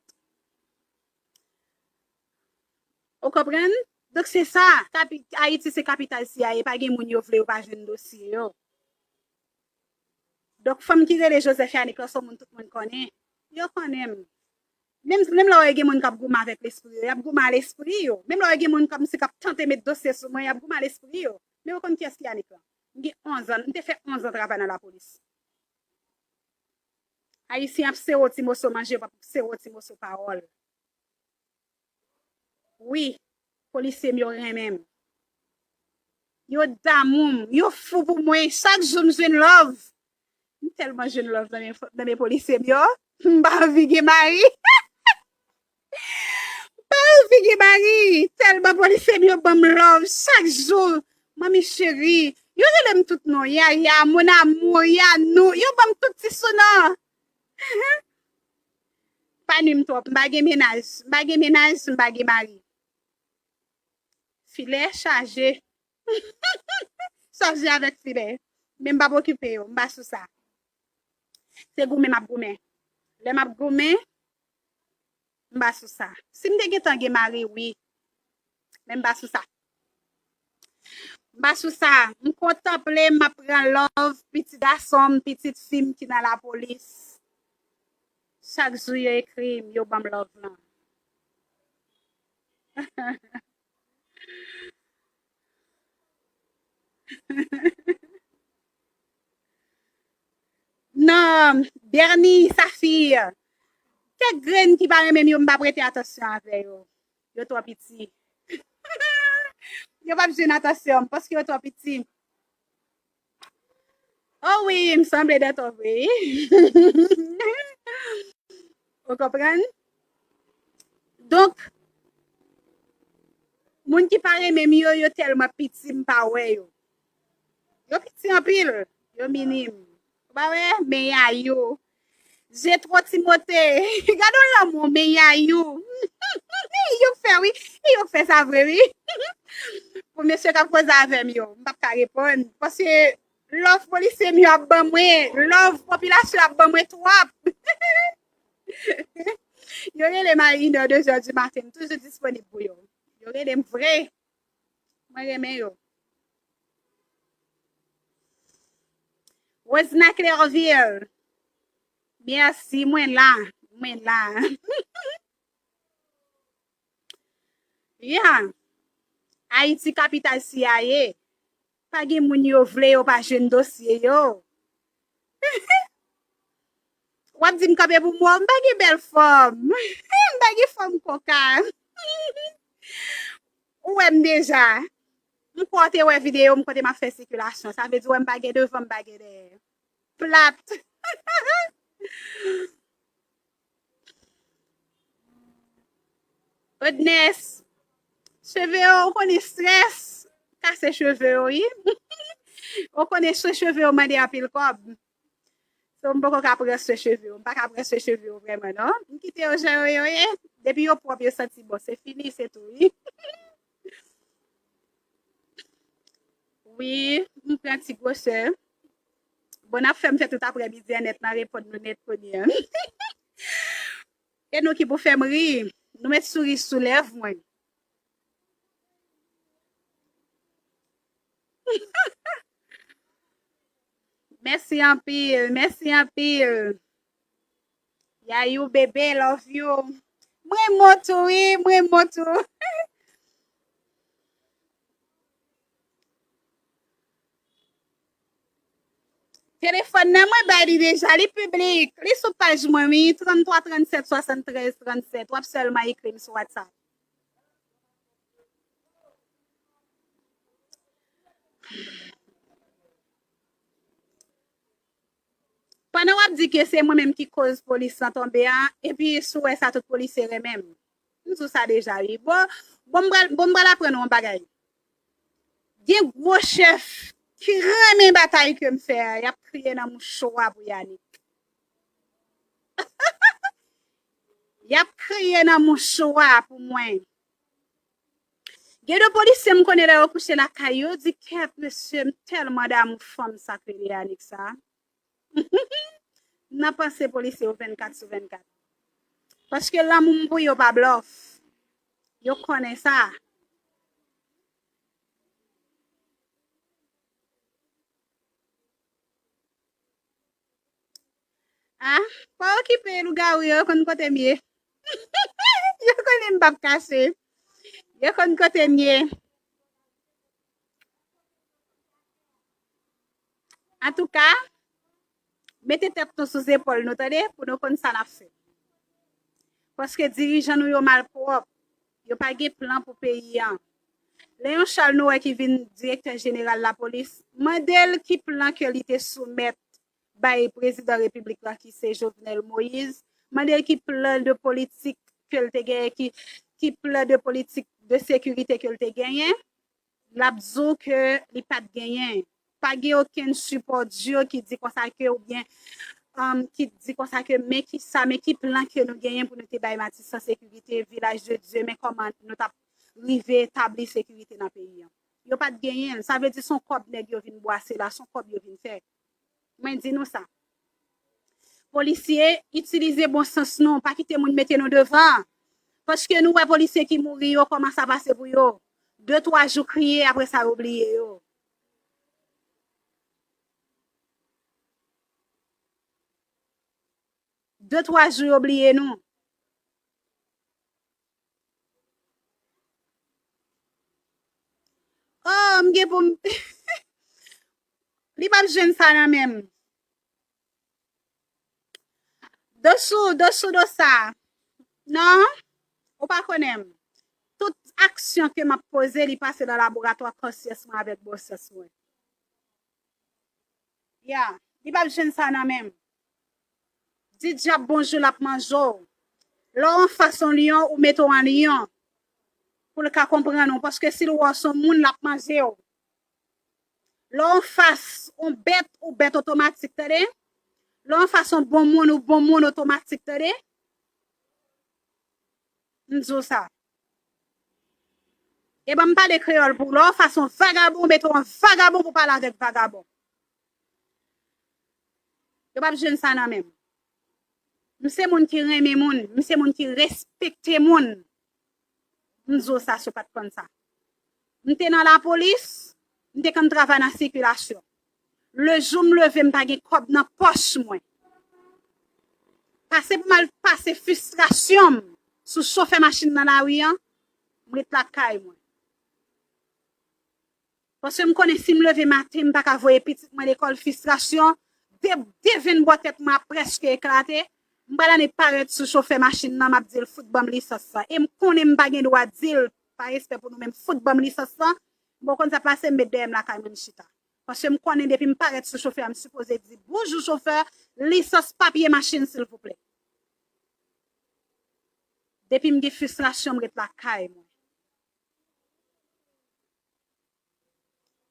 Ou konprann? Donk, se sa. Kapi-, Ayiti se kapital C I A, pa gen moun yo vle, yo pa jwenn dosye yo. Donk, fanm ki rele Joseph Yanick lan, se yon moun tout moun konnen. Yo konnen m. Menm, menm lè w gen moun k ap goumen avèk lespri yo, y ap goumen a lespri yo. Menm lè w gen moun kòmsi k ap tante met dosye sou mwen, y ap goumen a lespri yo. Men yo konn kiyès ki Yanick lan. M gen onz an, m te fè onz an travay nan lapolis. Ayisyen ap sere w ti moso manje, yo p ap sere w ti moso pawòl. Wi, polisye m yo renmen m. Yo damou m, yo fou pou mwen. Chak jou m jwenn love. M tèlman jwenn love nan men, nan men polisye m yo. M pa anvi gen mari. M pa anvi gen mari. Tèlman polisye m yo ban m love chak jou. Manmi cheri. Yo rele m tout non. Yaya, mon amour, Yanou. Yo ban m tout ti sounon. Pa nwi m twòp. M pa gen mennaj. M pa gen mennaj, m pa gen mari. Filè chaje. Chaje avèk filè. Men m p ap okipe yo. M pa sou sa. Se goumen m ap goumen. Lè m ap goumen, m pa sou sa. Si m te gentan gen mari, wi. Men m pa sou sa. M pa sou sa. M kontanple, m ap pran love pitit gason m, pitit fi m ki nan lapolis. Chak jou yo ekri m, yo ban m love lan. Non, Bernie, Saphir. Kèk grenn ki pa renmen m yo, m pa prete atansyon avè yo. Yo twò piti. Yo p ap jwenn atansyon m paske yo twò piti. Oh wi, m sanble Dantò vre. Ou konprann? Donk, moun ki pa renmen m yo, yo tèlman piti, m pa wè yo. Yo piti anpil, yo minim. Ou pa wè? Men Yayou. Jetro Timote. Gade yon lanmou, men Yayou. Yo fè, wi. Yo fè sa vre, wi. Pou mesye k ap koze avè m yo, m p ap ka reponn. Paske Love polisye m yo ap ban mwen. Love popilasyon ap ban mwen twòp. Yo rele m a inè, dezè di maten. M toujou disponib pou yo. Yo rele m vre. Mwen renmen yo. Rosna Clerville. Mèsi, mwen la. Mwen la. Yeah. Ayiti, kapital C I A. Pa gen moun yo vle, yo pa jwenn dosye yo. W ap di m kanpe pou mwen, m pa gen bèl fòm. M pa gen fòm koka. Ou wè m deja. M kwè w te wè videyo m kote m ap fè sikilasyon. Sa vle di w wè m pa gen devan, m pa gen dèyè. Plat. Odnes, cheve yo, ou konnen strès kase cheve yo, wi. Ou konnen swen cheve yo mande anpil kòb. So, m poko ka pran swen cheve yo. M pa ka pran swen cheve yo vrèman, non. M kite yo jan yo ye, yo ye. Depi yo pwòp, yo santi bon. Se fini, se tou, wi. Wi, m pran ti gwosè. Bon, n ap fè m fè tout aprèmidi an nèt nan reponn nou nèt kounye a. E nou ki pou fè m ri. Nou met souri sou lèv mwen. Mèsi anpil, mèsi anpil. Yayou bebe, love you. Mwen renmen w tou, wi, mwen renmen w tou. Telefòn nan mwen bay li deja, li piblik, li sou paj mwen, wi, tranntwa trannsèt swasanntrèz trannsèt. W ap sèlman ekri m sou WhatsApp. Pandan w ap di ke se mwen menm ki koz polis lan tonbe a, epi si w wè sa tout polisye renmen m. M di w sa deja, wi. Bon, bon, m pral, bon, m pral aprann w yon bagay. Gen gwo chèf ki renmen batay ke m fè a, y ap kriye nan mouchwa pou Yanick. Y ap kriye nan mouchwa pou mwen. Gen de polisye m konnen lè yo kouche lakay yo, di, "Kèt, mesye, m tèlman damou fanm sa k rele Yanick sa." M nan panse polisye yo vennkat sou vennkat. Paske lanmou m pou yo pa blòf. Yo konnen sa. Ah, pa okipe lougawou yo, yo konn kote m ye. Yo konnen m p ap kache. Yo konn kote m ye. Antouka, mete tèt nou sou zepòl nou, tande, pou nou konn sa n ap fè. Paske dirijan nou yo malpwòp, yo pa gen plan pou peyi a. Léon Charles nou wè ki vin direktè jeneral lapolis, mande l ki plan ke li te soumèt bay prezidan repiblik la ki se Jovenel Moïse, mande l ki plan de politik ke l te genyen, ki, ki plan de politik de sekirite ke l te genyen, l ap di w ke li pa t genyen. Pa gen okenn sipò di ki di konsa ke, oubyen, um, ki di konsa ke, men ki sa, men ki plan ke nou genyen pou nou te bay Matisan sekirite, Vilaj de Dye, men kòman nou t ap rive etabli sekirite nan peyi a. Yo pa t genyen l. Sa vle di se yon kòb nèg yo vin bwase la, se yon kòb yo vin fè. Mwen di nou sa. Polisye, itilize bon sans nou, pa kite moun mete nou devan. Paske nou wè polisye ki mouri yo, kòman sa pase pou yo. De, twa jou kriye, apre sa yo bliye yo. De, twa jou yo bliye nou. Oh, m gen pou m, li p ap jwenn sa nan men m. Dosou, dosou, dosa. Non, ou pa konnen m. Tout aksyon ke m ap poze, li pase nan laboratwa konsyans mwen avèk bon sans mwen. Ya, li p ap jwenn sa nan men m. Di dyab bonjou, l ap manje w. Lè w anfas yon lyon, ou mete w an lyon pou l ka konprann ou. Paske si l wè w se yon moun, l ap manje w. Lè w anfas yon bèt, ou bèt otomatik, tande. Lè w anfas yon bon moun, ou bon moun otomatik, tande. M di w sa. E ban m pale kreyòl pou w. Lè w anfas yon vagabon, ou mete w an vagabon pou w pale avèk vagabon. Yo p ap jwenn sa nan men m. M se moun ki renmen moun, m se moun ki respekte moun. M di w sa si w pa t konn sa. M te nan lapolis, m te konn travay nan sikilasyon. Le jou m leve, m pa gen kòb nan pòch mwen. Pase pou m al pase fristrasyon m sou chofè machin nan lari an, m ret lakay mwen. Paske m konnen si m leve maten, m pa ka voye pitit mwen lekòl, fristrasyon, de, devenn bò tèt mwen ap prèske eklate. M pral annik parèt sou chofè machin nan, m ap di l fout ban m lisans lan. E m konnen m pa gen dwa di l, pa respè pou nou menm, fout ban m lisans lan. Bon, konn sa pase, m met dèyè m lakay mwen, m chita. Paske m konnen depi m parèt sou chofè a, m sipoze di, bonjou chofè, lisans papye machin silvouplè. Depi m gen fristrasyon, m ret lakay mwen.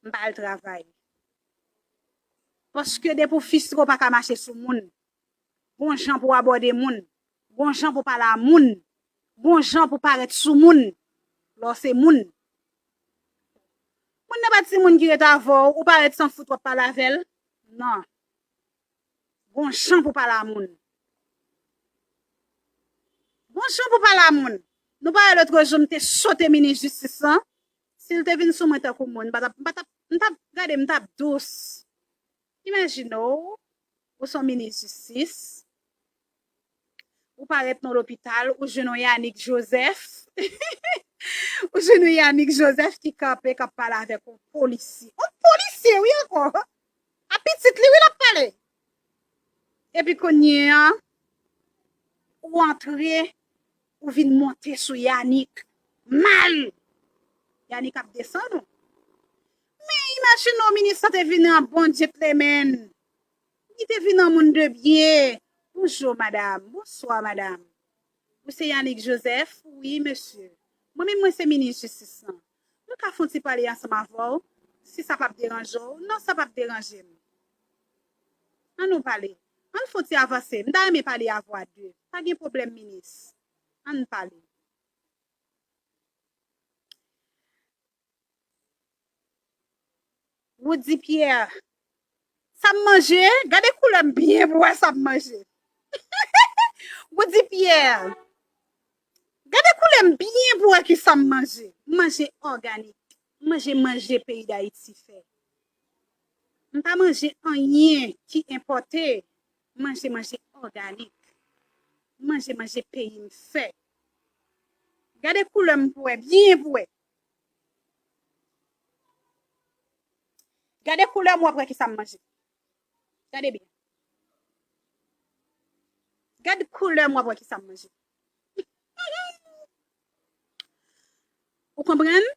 M pa al travay. Paske depi w fristre, w pa ka mache sou moun. Gon jan pou w abòde moun. Gon jan pou w pale a moun. Gon jan pou w parèt sou moun. Lè w se moun. Moun nan pa timoun ki ret avè w, ou parèt san fout w ap pale avè l. Non. Gon jan pou pale a moun. Gon jan pou pale a moun. Nou pa wè lòt jou m te sote minis jistis lan. Si l te vin sou mwen tankou moun, m pa t ap, m pa t ap, m t ap gade, m t ap dous. Imajine w, ou se yon minis jistis, ou parèt nan lopital, ou jwenn yon Yanick Joseph. Ou jwenn yon Yanick Joseph ki kanpe, k ap pale avèk yon polisye. Yon polisye, wi, ankò. A pitit li, wi, l ap pale. Epi kounye a, ou antre, ou vin monte sou Yanick. Mal! Yanick ap desann ou. Men imajine w, minis lan te vin an bon gentleman. Li te vin an moun de byen. Bonjou, madam. Bonswa, madam. Ou se Yanick Joseph? Wi, mesye. Mwen menm, mwen se minis jistis lan. Mwen ka fè yon ti pale ansanm avè w, si sa p ap deranje w? Non, sa p ap deranje m. An nou pale. An fè yon ti avanse. M ta renmen pale avè w a de. Pa gen pwoblèm, minis. An pale. Woudy Pierre, sa m manje? Gade koulè m byen pou wè sa m manje. Woudy Pierre, gade koulè m byen pou wè ki sa m manje. M manje òganik. M manje manje peyi Dayiti fè. M pa manje anyen ki enpòte. M manje manje òganik. M manje manje peyi m fè. Gade koulè m pou wè, byen pou wè. Gade koulè m, w ap wè ki sa m manje. Gade byen. Gade koulè m, w ap wè ki sa m manje. Ou konprann?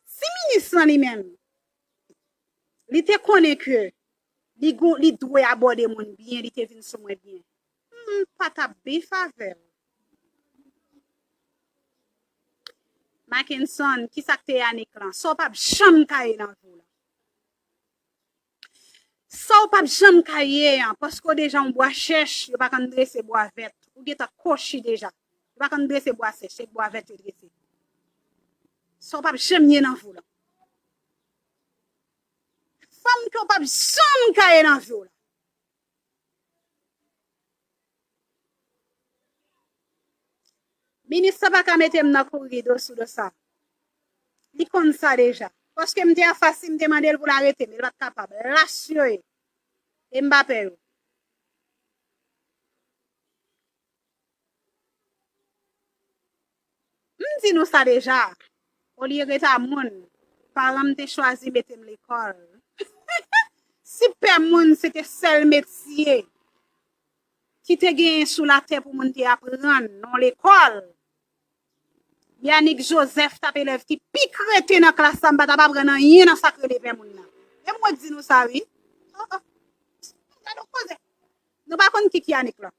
Si minis lan li menm, li te konnen ke li gon, li dwe abòde moun byen, li te vin sou mwen byen, m pa t ap bif avè l. Mackenson, ki sa k te Yanick lan? Sa w p ap janm ka ye nan vi w la. Sa w p ap janm ka ye an, paske w deja yon bwa chèch, yo pa konn drese bwa vèt. Ou gentan kochi deja. Yo pa konn drese bwa sèch, se bwa vèt yo drese. Sa w p ap janm ye nan vi w la. Fanm ke w p ap janm ka ye nan vi w la. Minis sa pa ka mete m nan kouri do sou do sa. Li konn sa deja. Paske m te anfas li, m te mande l pou l arete m, li pa t kapab. Lach yo ye. E m pa pè yo. M di nou sa deja. Olye ret a moun, paran m te chwazi mete m lekòl. Si pè moun se te sèl metye ki te genyen sou latè pou moun te aprann nan lekòl, Yanick Joseph t ap elèv ki pi kreten nan klas la, m pa t ap aprann anyen nan sa k rele pè moun nan. E mwen di nou sa, wi. Oh, oh. Gade yon koze. Nou pa konn ki k Yanick lan.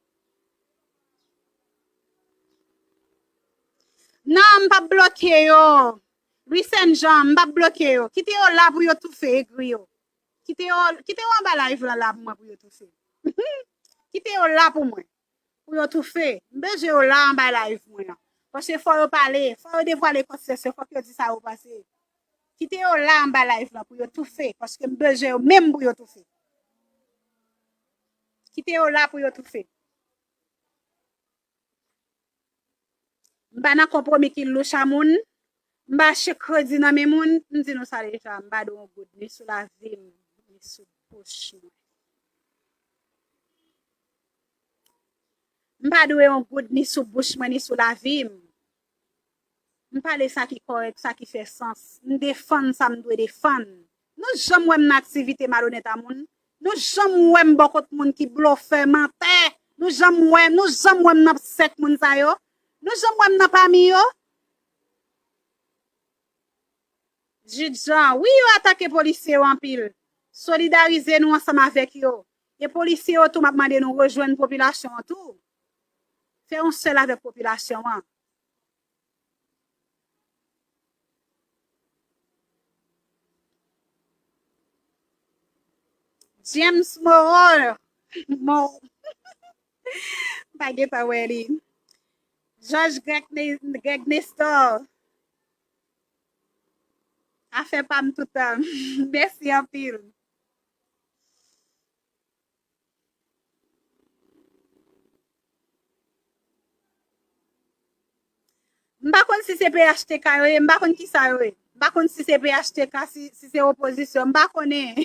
Non, m p ap bloke yo. Louis Saint Jean, m p ap bloke yo. Kite yo la pou yo toufe egri yo. Kite yo, kite yo anba live lan la pou mwen pou yo toufe. Kite yo la pou mwen. Pou yo toufe. M bezwen yo la anba live mwen an. Paske fò yo pale, fò yo devwale konsyans yo, fòk yo di sa yo panse. Kite yo la anba live lan pou yo toufe, paske m bezwen yo menm pou yo toufe. Kite yo la pou yo toufe. M pa nan konpwomi ki louch a moun. M pa achte kredi nan men moun. M di nou sa deja. M pa dwe yon goud ni sou lavi m, ni sou bouch mwen. M pa dwe yon goud ni sou bouch mwen, ni sou lavi m. M pale sa ki kòrèk, sa ki fè sans. M defann sa m dwe defann. Nou janm wè m nan aktivite malonèt a moun? Nou janm wè m bò kot moun ki blofè, mantè? Nou janm wè, nou janm wè m nan sèk moun sa yo? Nou janm wè m nan pami yo? Jid Jan, wi, yo atake polisye yo anpil. Solidarize nou ansanm avèk yo. E polisye yo tou, m ap mande nou rejwenn popilasyon an tou. Fè yon sèl avèk popilasyon an. James Moreau, Mo-, m pa gentan wè li. George Greg, Ne- Greg Nestor. Afè pa m toutan. Mèsi anpil. M pa konn si se P H T K yo ye, m pa konn kisa yo ye. M pa konn si se P H T K, si, si se opozisyon, m pa konnen.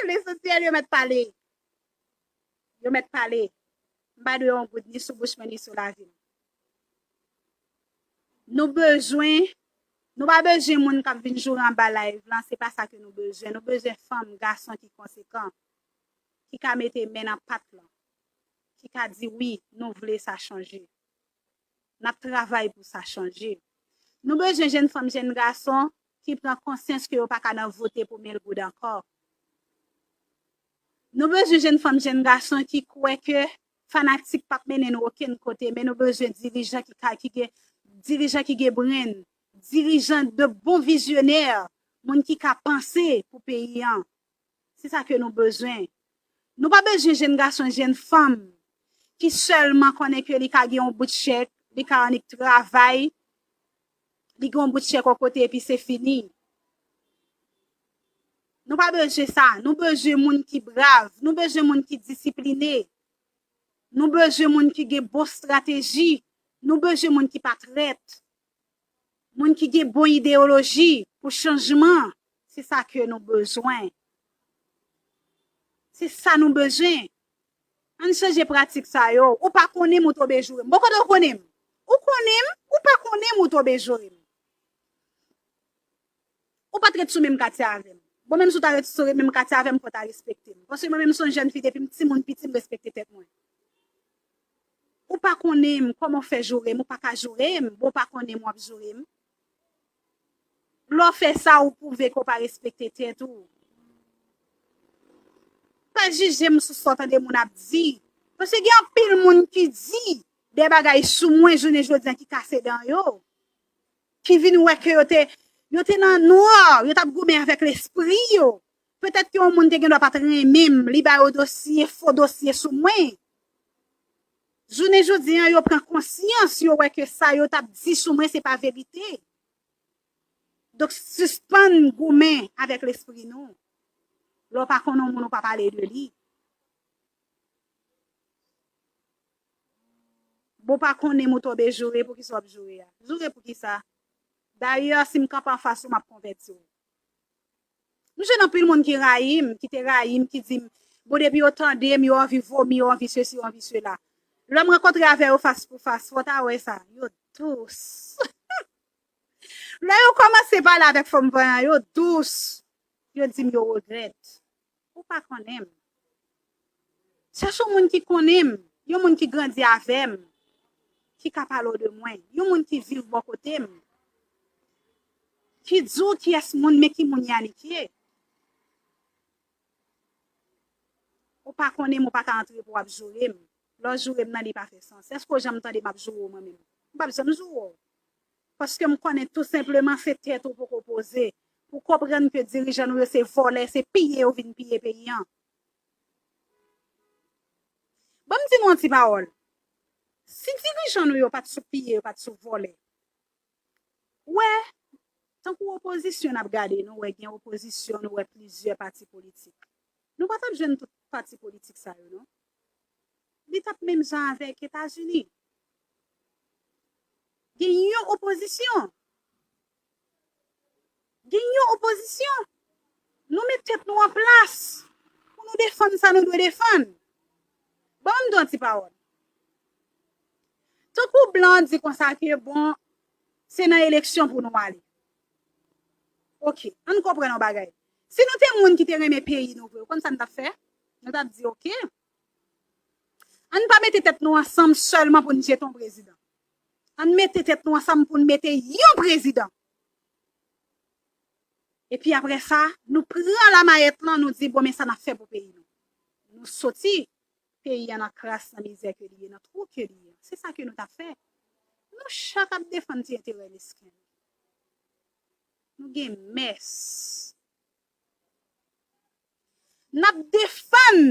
Lesansyèl yo mèt pale. Yo mèt pale. M pa dwe yon goud ni sou bouch mwen, ni sou lavi m. Nou bezwen, nou pa bezwen moun k ap vin joure anba live lan, se pa sa ke nou bezwen. Nou bezwen fanm, gason ki konsekan, ki ka mete men nan pat lan, ki ka di wi, nou vle sa chanje. N ap travay pou sa chanje. Nou bezwen jèn fanm, jèn gason ki pran konsyans ke yo pa ka nan vote pou mil goud ankò. Nou bezwen jèn fanm, jèn gason ki kwè ke fanatik p ap mennen nou okenn kote, men nou bezwen dirijan ki ka, ki gen, dirijan ki gen brenn, dirijan de bon vizyonè, moun ki ka panse pou peyi an. Se sa ke nou bezwen. Nou pa bezwen jèn gason, jèn fanm ki sèlman konnen ke li ka gen yon bout chèk, li ka annik travay, li gen yon bout chèk yon kote epi se fini. Nou pa bezwen sa. Nou bezwen moun ki brav. Nou bezwen moun ki disipline. Nou bezwen moun ki gen bon estrateji. Nou bezwen moun ki pa trèt. Moun ki gen bon ideyoloji pou chanjman. Se sa ke nou bezwen. Se sa nou bezwen. Ann chanje pratik sa yo. Ou pa konnen m, ou tonbe joure m. Bon, kote w konnen m? Ou konnen m, ou pa konnen m, ou tonbe joure m. Ou pa t ret sou menm katye avè m. Bon, menm si w ta ret sou menm katye avè m, fò w ta respekte m. Paske mwen menm, m se yon jèn fi, depi m timoun piti, m respekte tèt mwen. Ou pa konnen m, kòman w fè joure m? Ou pa ka joure m. Bon, ou pa konnen m, w ap joure m. Lè w fè sa, ou pwouve ke w pa respekte tèt ou. Pa jije m sou sa w tande moun ap di. Paske gen anpil moun ki di de bagay sou mwen jounen jodi a ki kase dan yo. Ki vin wè ke yo te, yo te nan nwa, yo t ap goumen avèk lespri yo. Petèt ke yon moun te gen dwa pa t renmen m, li ba yo dosye, fo dosye sou mwen. Jounen jodi a, yo pran konsyans, yo wè ke sa yo t ap di sou mwen, se pa verite. Donk, sispann goumen avèk lespri nou. Lè w pa konnen yon moun, ou pa pale de li. Bon, w pa konnen m, ou tonbe joure, poukisa w ap joure a? Joure poukisa? Dayè, si m kanpe anfas ou, m ap konvèti w. M jwenn anpil moun ki rayi m, ki te rayi m, ki di m, bon, depi yo tande m, yo anvi vomi, yo anvi sesi, yo anvi sela. Lè m rankontre avè yo fas pou fas, fò w ta wè sa. Yo dous. Lè yo kòmanse pale avèk fanm vanyan, yo dous. Yo di m yo regrèt. Ou pa konnen m. Chèche yon moun ki konnen m, yon moun ki grandi avè m, ki ka pale w de mwen, yon moun ki viv bò kote m, ki di w kiyès moun, men ki moun Yanick ye. Ou pa konnen m, ou pa ka antre pou w ap joure m. Lè w joure m nan, li pa fè sans. Èske w janm tande m ap joure w mwen menm? M p ap janm joure w. Paske m konnen tou senpleman se tèt ou poko poze pou konprann ke dirijan nou yo se vòlè, se piye yo vin piye peyi an. Ban m di nou yon ti pawòl. Si dirijan nou yo pa t sou piye, yo pa t sou vòlè, ou wè, tankou opozisyon n ap gade, nou wè gen opozisyon, nou wè plizyè pati politik. Nou pa t ap jwenn tout pati politik sa yo, non. Li t ap menm jan avèk Etazini. Gen yon opozisyon. Gen yon opozisyon. Nou met tèt nou an plas pou nou defann sa nou dwe defann. Ban m di yon ti pawòl. Tankou blan di konsa ke, bon, se nan eleksyon pou nou ale. Oke, ann konprann yon bagay. Si nou te moun ki te renmen peyi nou vre, ou konn sa n t ap fè? Nou t ap di, oke, ann pa mete tèt nou ansanm sèlman pou n jete yon prezidan. Ann mete tèt nou ansanm pou n mete yon prezidan. Epi apre sa, nou pran lamayèt lan, nou di, bon, men sa n ap fè pou peyi nou. Nou soti peyi a nan kras, nan mizè ke li ye, nan twou ke li ye. Se sa ke nou t ap fè. Nou chak ap defann ti enterè mesken. Nou gen mès. N ap defann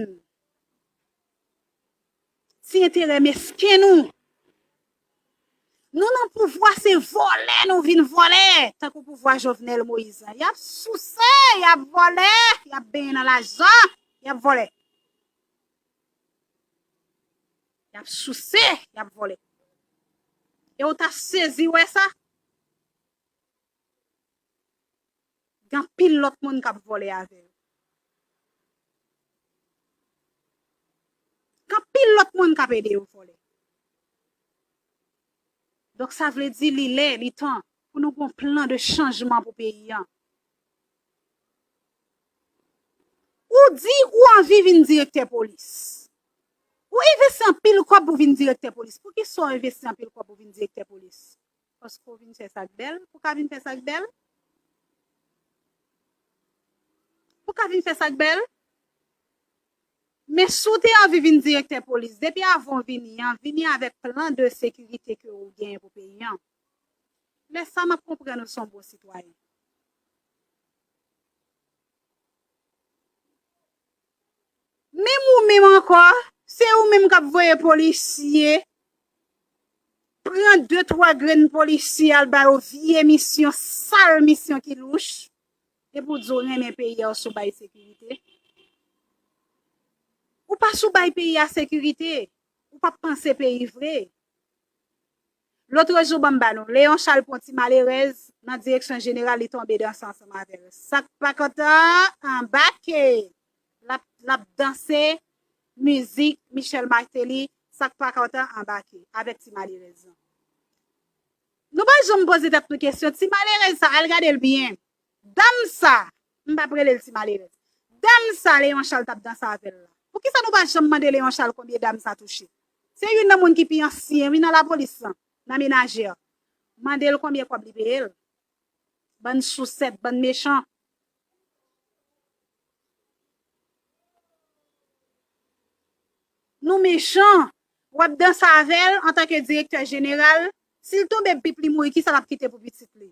ti enterè mesken nou. Nou nan pouvwa, se vòlè nou vin vòlè, tankou pouvwa Jovenel Moïse la. Y ap souse, y ap vòlè, y ap benyen nan lajan, y ap vòlè. Y ap souse, y ap vòlè. E w ta sezi wè sa? Gen anpil lòt moun k ap vòlè avè yo. Gen anpil lòt moun k ap ede yo vòlè. Donk, sa vle di li lè, li tan pou nou gen yon plan de chanjman pou peyi a. Ou di ou anvi vin direktè polis. Ou envesti anpil kòb pou vin direktè polis. Poukisa w envesti anpil kòb pou vin direktè polis? Paske w vin fè sa k bèl? Pou ka vin fè sa k bèl? Pou ka vin fè sa k bèl? Men si w te anvi vin direktè polis, depi avan w vini an, vini avèk plan de sekirite ke w genyen pou peyi an. Lè sa, m ap konprann ou se yon bon sitwayen. Menm ou menm ankò, se ou menm k ap voye polisye, pran de twa grenn polisye al ba yo vye misyon, sal misyon ki louch, epi w di w renmen peyi a, w sou bay sekirite. Ou pa sou bay peyi a sekirite, ou p ap panse peyi vre. Lòt jou, ban m ba nou, Léon Charles pran ti malerèz nan direksyon jeneral, li tonbe danse ansanm avè l. Sa k pa kontan, anbake! L ap, l ap danse mizik Michel Martelly, sa k pa kontan, anbake avèk ti malerèz lan. Nou pa janm poze tèt nou kesyon, ti malerèz sa, al gade l byen. Dam sa, m p ap rele l ti malerèz. Dam sa, Léon Charles t ap danse avè l la. Poukisa nou pa janm mande Léon Charles konbyen dam sa touche? Se youn nan moun ki pi ansyen, wi, nan lapolis lan, nan menajè. Mande l konbyen kòb li peye l. Bann sousèt, bann mechan. Nou mechan. W ap danse avè l antanke direktè jeneral. Si l tonbe bip li mouri, kisa l ap kite pou pitit li?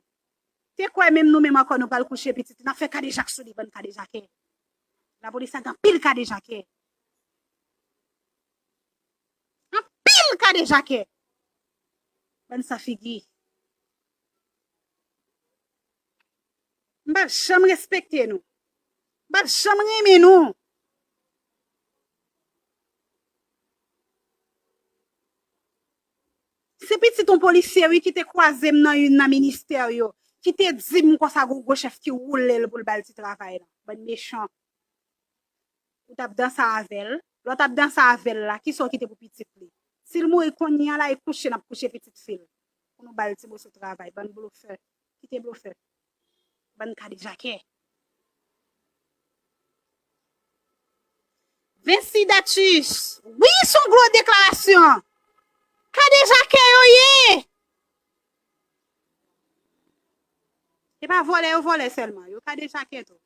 Te kwè menm nou menm ankò nou pral kouche pitit li, n ap fè kadejak sou li, bann kadejakè. Lapolis la gen anpil kadejakè. Anpil kadejakè. Bann san figi. M p ap janm respekte nou. M p ap janm renmen nou. Se pitit yon polisye, wi, ki te kwaze m nan youn nan ministè yo, ki te di m konsa gon gwo chèf ki woule l pou l ba l ti travay lan. Bann mechan. Ou t ap danse avè l. Lè w t ap danse avè l la, kisa w kite pou pitit li? Si l mouri kounye a la, e kouche n ap kouche pitit fi l. Pou nou ba l ti moso travay. Bann blofè. Kite blofè. Bann kadejakè. Vency Datus. Wi, se yon gwo deklarasyon. Kadejakè yo ye. E pa vòlè yo vòlè sèlman, yo kadejakè tou.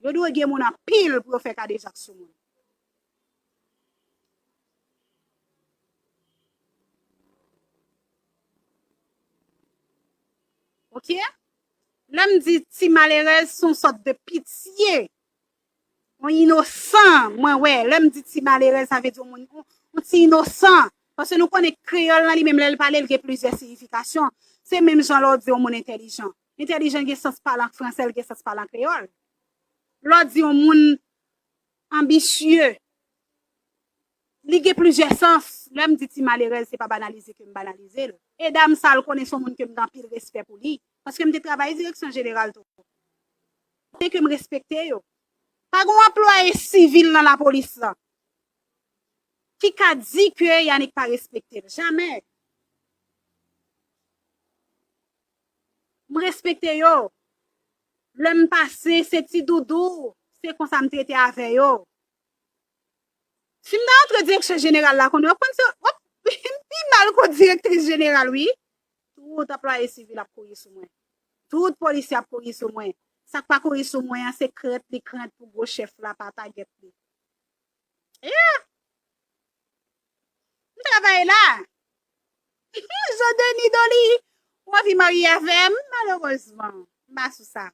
Yo dwe gen moun anpil pou yo fè kadejak sou moun. Oke? Lè m di ti malerèz, se yon sòt de pitye. Yon inosan, mwen wè. Lè m di ti malerèz, sa vle di yon moun, yon, yon ti inosan. Paske nou konnen kreyòl lan li menm, lè l pale, l gen plizyè siyifikasyon. Se menm jan lè w di yon moun entèlijan. Entèlijan gen sans pa lan fransè, l gen sans pa lan kreyòl. Lè w di yon moun anbisye, li gen plizyè sans. Lè m di ti malerèz, se pa banalize ke m banalize l. E dam sa, l konnen se yon moun ke m gen anpil respè pou li, paske m te travay direksyon jeneral tou. Kote ke m respekte yo. Pa gen yon anplwaye sivil nan lapolis lan ki ka di ke Yanick pa respekte l. Jamè. M respekte yo. Lè m pase, se ti doudou, se konsa m trete avè yo. Si m ta antre direksyon jeneral la, konnen w ap konn se, w ap pi mal ke direktris jeneral, wi. Tout anplwaye sivil ap kouri sou mwen. Tout polisye ap kouri sou mwen. Sa k pa kouri sou mwen an, se krent li krent pou gwo chèf la pa tagèt li. Yeah! M travay la. Jean Denis Dolly, ou anvi marye avè m? Malerezman, m pa sou sa.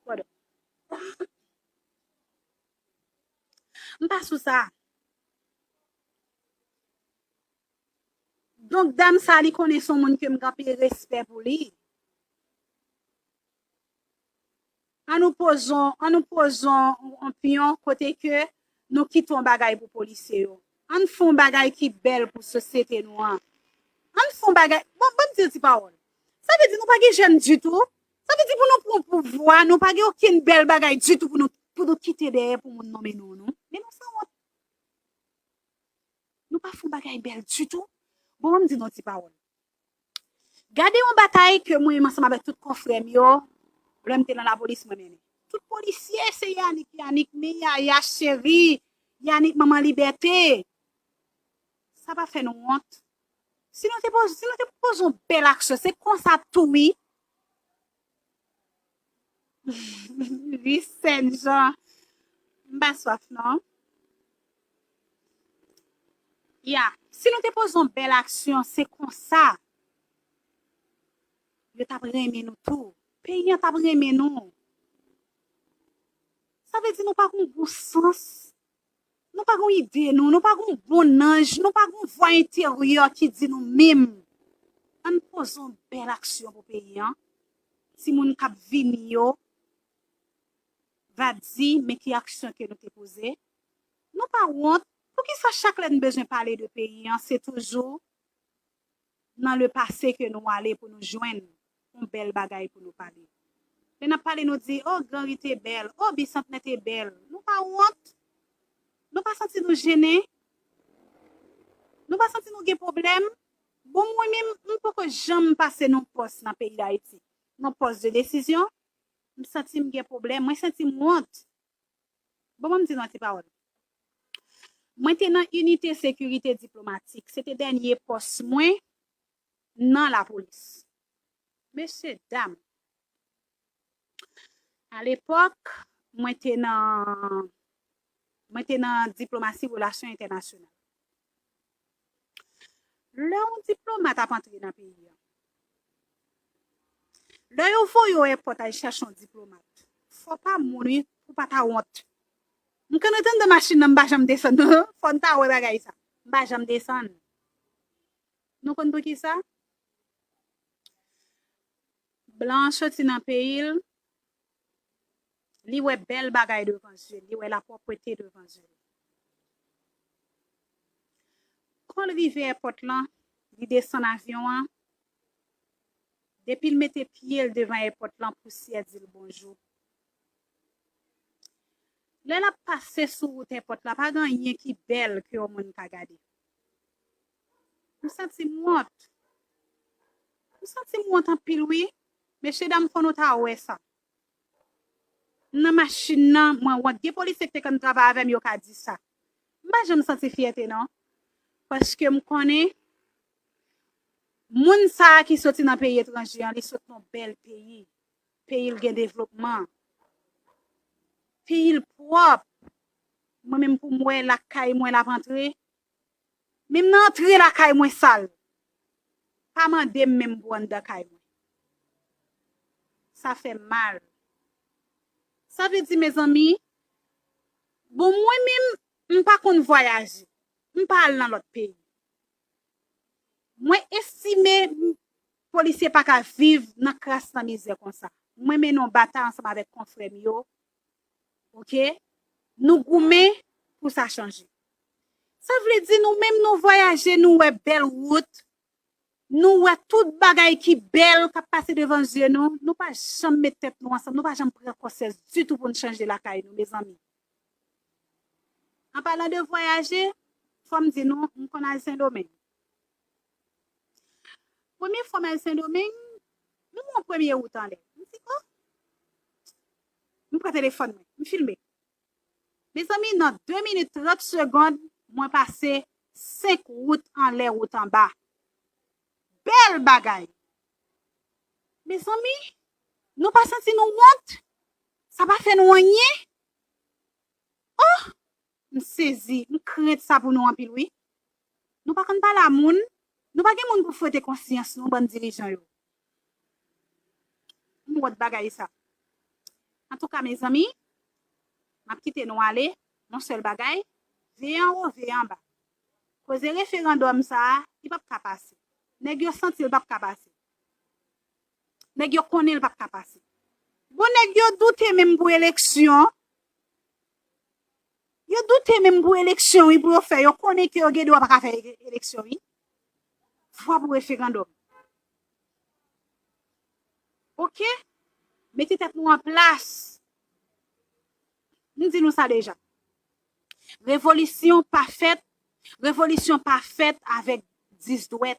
Pardon. M pa sou sa. Donk, dam sa, li konnen se yon moun ke m gen anpil respè pou li. An nou poze, an nou poze yon, yon pyon kote ke nou kite yon bagay pou polisye yo. An fè yon bagay ki bèl pou sosyete nou an. An fè yon bagay, bon, ban m di yon ti pawòl. Sa vle di nou pa gen jèn ditou. Sa vle di pou nou pran pouvwa, nou pa gen okenn bèl bagay ditou pou nou, pou nou kite dèyè pou moun nonmen nou, non. Men nou sanwont. Nou pa fè yon bagay bèl ditou. Bon, ban m di nou yon ti pawòl. Gade yon batay ke mwen menm ansanm avèk tout konfrè m yo, lè m te nan lapolis, mwen mennen. Tout polisye, se Yanick, Yanick, men Yaya cheri, Yanick manman libète. Sa pa fè nou wont? Si nou te poze, si nou te poze yon bèl aksyon, se konsa tou wi. Wi, Sèn Jan. M pa swaf, non. Ya, si nou te poze yon bèl aksyon, se konsa yo t ap renmen nou tou. Peyi an t ap renmen nou. Sa vle di nou pa gen bon sans. Nou pa gen ide, nou, nou pa gen bon nanj, nou pa gen vwa enteryè ki di nou menm. Ann poze yon bèl aksyon pou peyi an. Timoun k ap vini yo va di, men ki aksyon ke nou te poze. Nou pa wont. Poukisa chak lè n bezwen pale de peyi an, se toujou nan le pase ke nou ale pou nou jwenn yon bèl bagay pou nou pale? Lè n ap pale, nou di, o, Granri te bèl, o, Bisantnè te bèl. Nou pa wont? Nou pa santi nou jennen? Nou pa santi nou gen pwoblèm? Bon, mwen menm, m poko janm pase nan pòs nan peyi Dayiti, nan pòs de desizyon. M santi m gen pwoblèm, mwen santi m wont. Bon, ban m di nou yon ti pawòl. Mwen te nan inite sekirite diplomatik. Se te dènye pòs mwen nan lapolis. Mesye, dam, alepòk, mwen te nan, mwen te nan diplomasi relasyon entènasyonal. Lè yon diplomat ap antre nan peyi an, lè yo voye w èpòt al chache yon diplomat, fò w pa moun wi, pou w pa ta wont. M konn ret anndan machin nan, m pa janm desann. Fò n ta wè bagay sa. M pa janm desann. Nou konn poukisa? Blan an soti nan peyi l, li wè bèl bagay devan zye l, li wè lapwòpte devan zye l. Kan l rive èpòt lan, li desann avyon an, depi l mete pye l devan èpòt lan, pousyè di l bonjou. Lè l ap pase sou wout èpòt la, pa gen anyen ki bèl ke yon moun ka gade. M santi m wont. M santi m wont anpil, wi. Mesye dam, fò nou ta wè sa. M nan machin nan, mwen wont. Gen polisye ki te konn travay avè m, yo ka di sa. M pa janm santi fyète, non. Paske m konnen moun sa a ki soti nan peyi etranje an, li sot nan bèl peyi. Peyi l gen devlopman. Peyi l pwòp. Mwen menm pou m wè lakay mwen l ap antre. Men m nan antre lakay mwen sal. Pa mande m menm pou anndan kay mwen. Sa fè m mal. Sa vle di, mezanmi, bon, mwen menm, m pa konn vwayaje. M pa al nan lòt peyi. Mwen estime polisye pa ka viv nan kras, nan mizè konsa. Mwen mennen yon batay ansanm avèk konfrè m yo. Oke? Nou goumen pou sa chanje. Sa vle di nou menm nou vwayaje, nou wè bèl wout, nou wè tout bagay ki bèl k ap pase devan zye nou, nou pa janm met tèt nou ansanm, nou pa janm pran konsyans ditou pou n chanje lakay nou, mezanmi. An palan de vwayaje, fò m di nou, m konn al Sendomeng. Premye fwa m al Sendomeng, m wè yon premye wout anlè. M di, "Oh!" M pran telefòn mwen, m filme. Mezanmi, nan de minit trant segonn, mwen pase senk wout anlè, wout anba. Bèl bagay! Mezanmi, nou pa santi nou wont? Sa pa fè nou anyen? Oh! M sezi, m krent sa pou nou anpil, wi. Nou pa konn pale a moun, nou pa gen moun pou fwete konsyans nou, bann dirijan yo. M wont bagay sa. Antouka, mezanmi, m ap kite nou ale, yon sèl bagay, veye anwo, veye anba. Koze referandòm sa a, li p ap ka pase. Nèg yo santi l p ap ka pase. Nèg yo konnen l p ap ka pase. Bon, nèg yo doute menm pou eleksyon. Yo doute menm pou eleksyon, wi, pou yo fè. Yo konnen ke yo gen dwa pa ka fè e-, eleksyon, wi. Vwa pou referandòm. Oke? Mete tèt nou an plas. M di nou sa deja. Revolisyon pa fèt, revolisyon pa fèt avèk dis dwèt.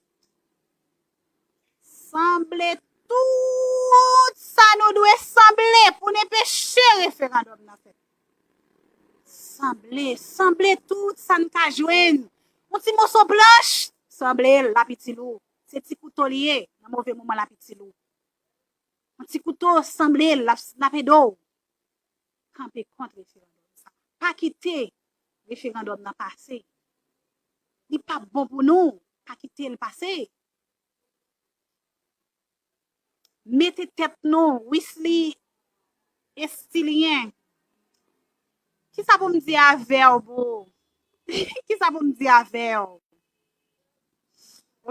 Sanble tout sa nou dwe sanble pou n enpeche referandòm nan fèt. Sanble, sanble tout sa n ka jwenn. Yon ti moso planch, sanble l, l ap itil ou. Se ti kouto li ye, nan move moman l ap itil ou. Yon ti kouto, sanble l, l ap, l ap ede w kanpe kont referandòm sa. Pa kite referandòm nan pase. Li p ap bon pou nou. Pa kite l pase. Mete tèt nou, Wisly Estilien. Kisa pou m di avè w, bro? Kisa pou m di avè w?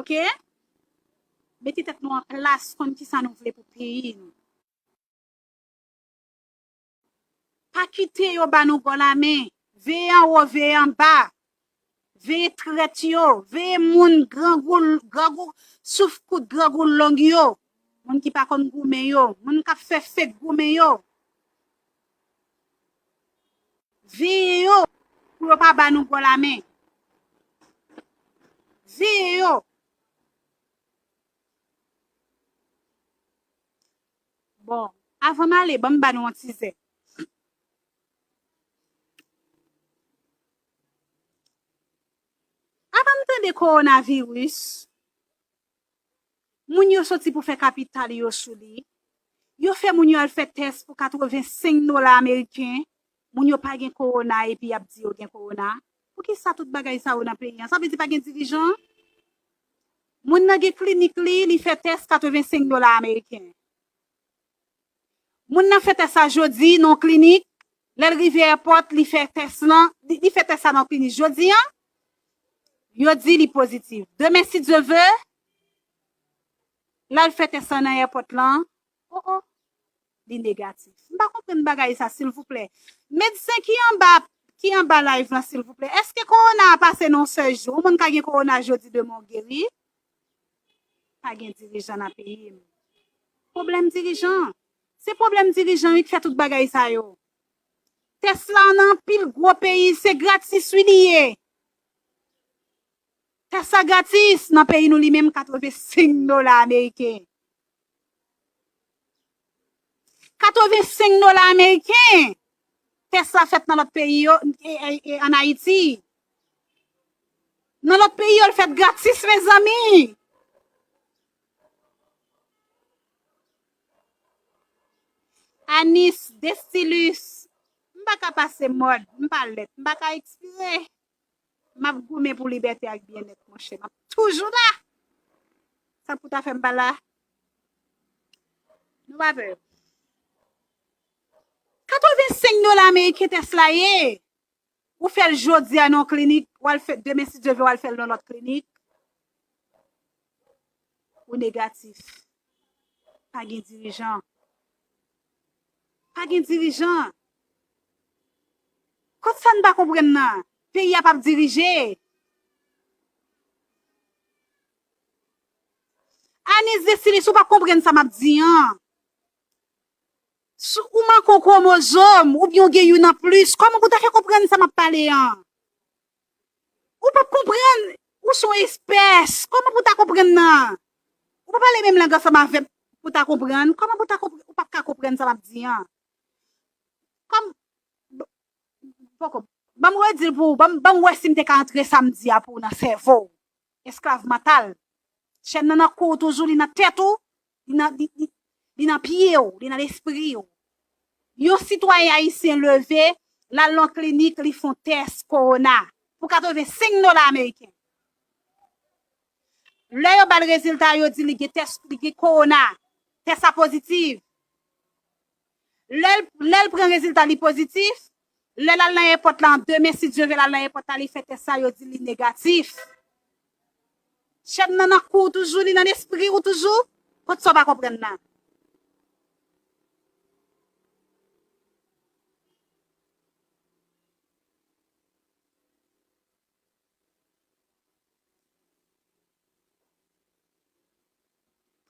Oke? Mete tèt nou an plas, konn kisa nou vle pou peyi nou. Pa kite yo ba nou gòlamen. Veye anwo, veye anba. Veye trèt yo. Veye moun grangou, grangou, souf kout, grangou long yo. Moun ki pa konn goumen yo. Moun k ap fè fake goumen yo. Veye yo pou yo pa ba nou gòlamen. Veye yo. Bon, avan m ale, ban m ba nou yon tizè. Avan m tande kowonaviris, moun yo soti pou fè kapital yo sou li. Yo fè moun yo al fè tès pou katrevensenk dola ameriken. Moun yo pa gen kowona epi y ap di yo gen kowona. Poukisa tout bagay sa yo nan peyi an? Sa vle di pa gen dirijan? Moun nan gen klinik li, li fè tès katrevensenk dola ameriken. Moun nan fè tès sa jodi nan klinik. Lè l rive èpòt, li fè tès lan, li, li fè tès sa nan klinik jodi an. Yo di li pozitif. Demen, si Dye vle, lè l fè tès lan nan èpòt lan, oh, oh, li negatif. M pa konprann bagay sa, silvouplè. Medsen ki anba, ki anba live lan, silvouplè. Èske kowona a pase nan yon sèl jou? Yon moun ka gen kowona jodi, demen w geri? Pa gen dirijan nan peyi m. Pwoblèm dirijan. Se pwoblèm dirijan wi k fè tout bagay sa yo. Tès la nan anpil gwo peyi, se gratis wi li ye. Tès la gratis nan peyi nou li menm, katrevensenk dola ameriken. Katrevensenk dola ameriken. Tès la fèt nan lòt peyi yo, e, e, e, ann Ayiti. Nan lòt peyi yo, l fèt gratis, mezanmi. Anis Destilus, m pa ka pase mòd, m pa lèt, m pa ka ekspire. M ap goumen pou libète ak byennèt, monchè. M ap toujou la. Sa pou ta fè m pa la? Nou pa pè. Katrevensenk dola ameriken tès la ye. Ou fè l jodi a nan yon klinik, w al fè, demen, si Dye vle, w al fè l nan lòt klinik. Ou negatif. Pa gen dirijan. Pa gen dirijan. Kot sa n pa konprann nan? Peyi a p ap dirije. Anis Desilis, ou p ap konprann sa m ap di an. Si w manke yon kwomozòm, oubyen w gen youn an plis, kòman pou w ta fè konprann sa m ap pale an? Ou p ap konprann, ou se yon espès, kòman pou w ta konprann nan? Ou pa pale menm lang ansanm avè m pou w ta konprann, kòman pou w ta konprann, ou p ap ka konprann sa m ap di an? Kòm, poko, ban m redi l pou ou, ban m, ban m wè si m te ka antre sa m di a pou ou nan sèvo w. Esklav mantal. Chèn nan nan kou w toujou, li nan tèt ou, li nan, li, li, li nan pye w, li nan lespri w. Yon sitwayen ayisyen leve, l al nan klinik, li fè yon tès kowona pou katrevensenk dola ameriken. Lè yo ba l rezilta, yo di li gen tès, li gen kowona, tès la pozitif. Lè l, lè l pran rezilta li pozitif, lè l al nan èpòt la, demen, si Dye vle, l al nan èpòt la, li fè tès sa, yo di li negatif. Chèn nan nan kou w toujou, li nan lespri w toujou. Kot sa w pa konprann nan?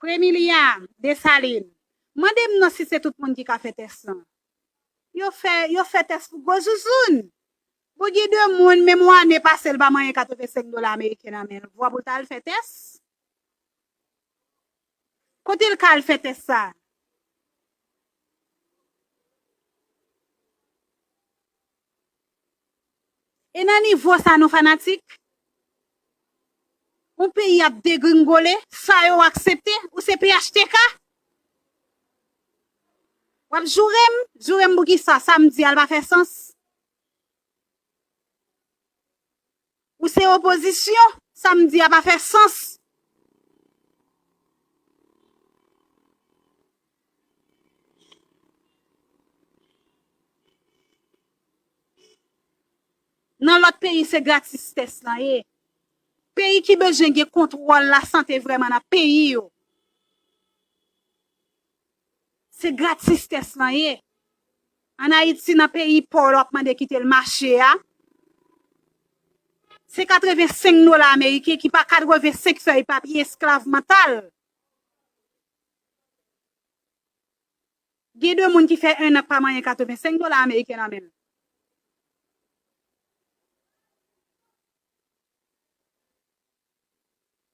Premilia Desalin, mande m non si se tout moun ki ka fè tès lan. Yo fè, yo fè tès pou gwo zouzoun. Bon, gen de moun, menm yon ane pase, l pa manyen katrevensenk dola ameriken nan men l. Vwa pou l ta al fè tès? Kote l ka al fè tès sa? E nan nivo sa nou fanatik? Yon peyi ap degringole, sa yo aksepte, ou se P H T K? W ap joure m? Joure m pou kisa? Sa m di a, l pa fè sans? Ou se opozisyon, sa m di a pa fè sans. Nan lòt peyi, se gratis tès lan ye. Peyi ki bezwen gen kontwòl lasante vrèman nan peyi yo, se gratis tès lan ye. Ann Ayiti, nan peyi pòv la, w ap mande kite l mache a, se katrevensenk dola ameriken ki pa katrevensenk fèy papye, esklav mantal. Gen de moun ki fè en an k pa manyen katrevensenk dola ameriken nan men l.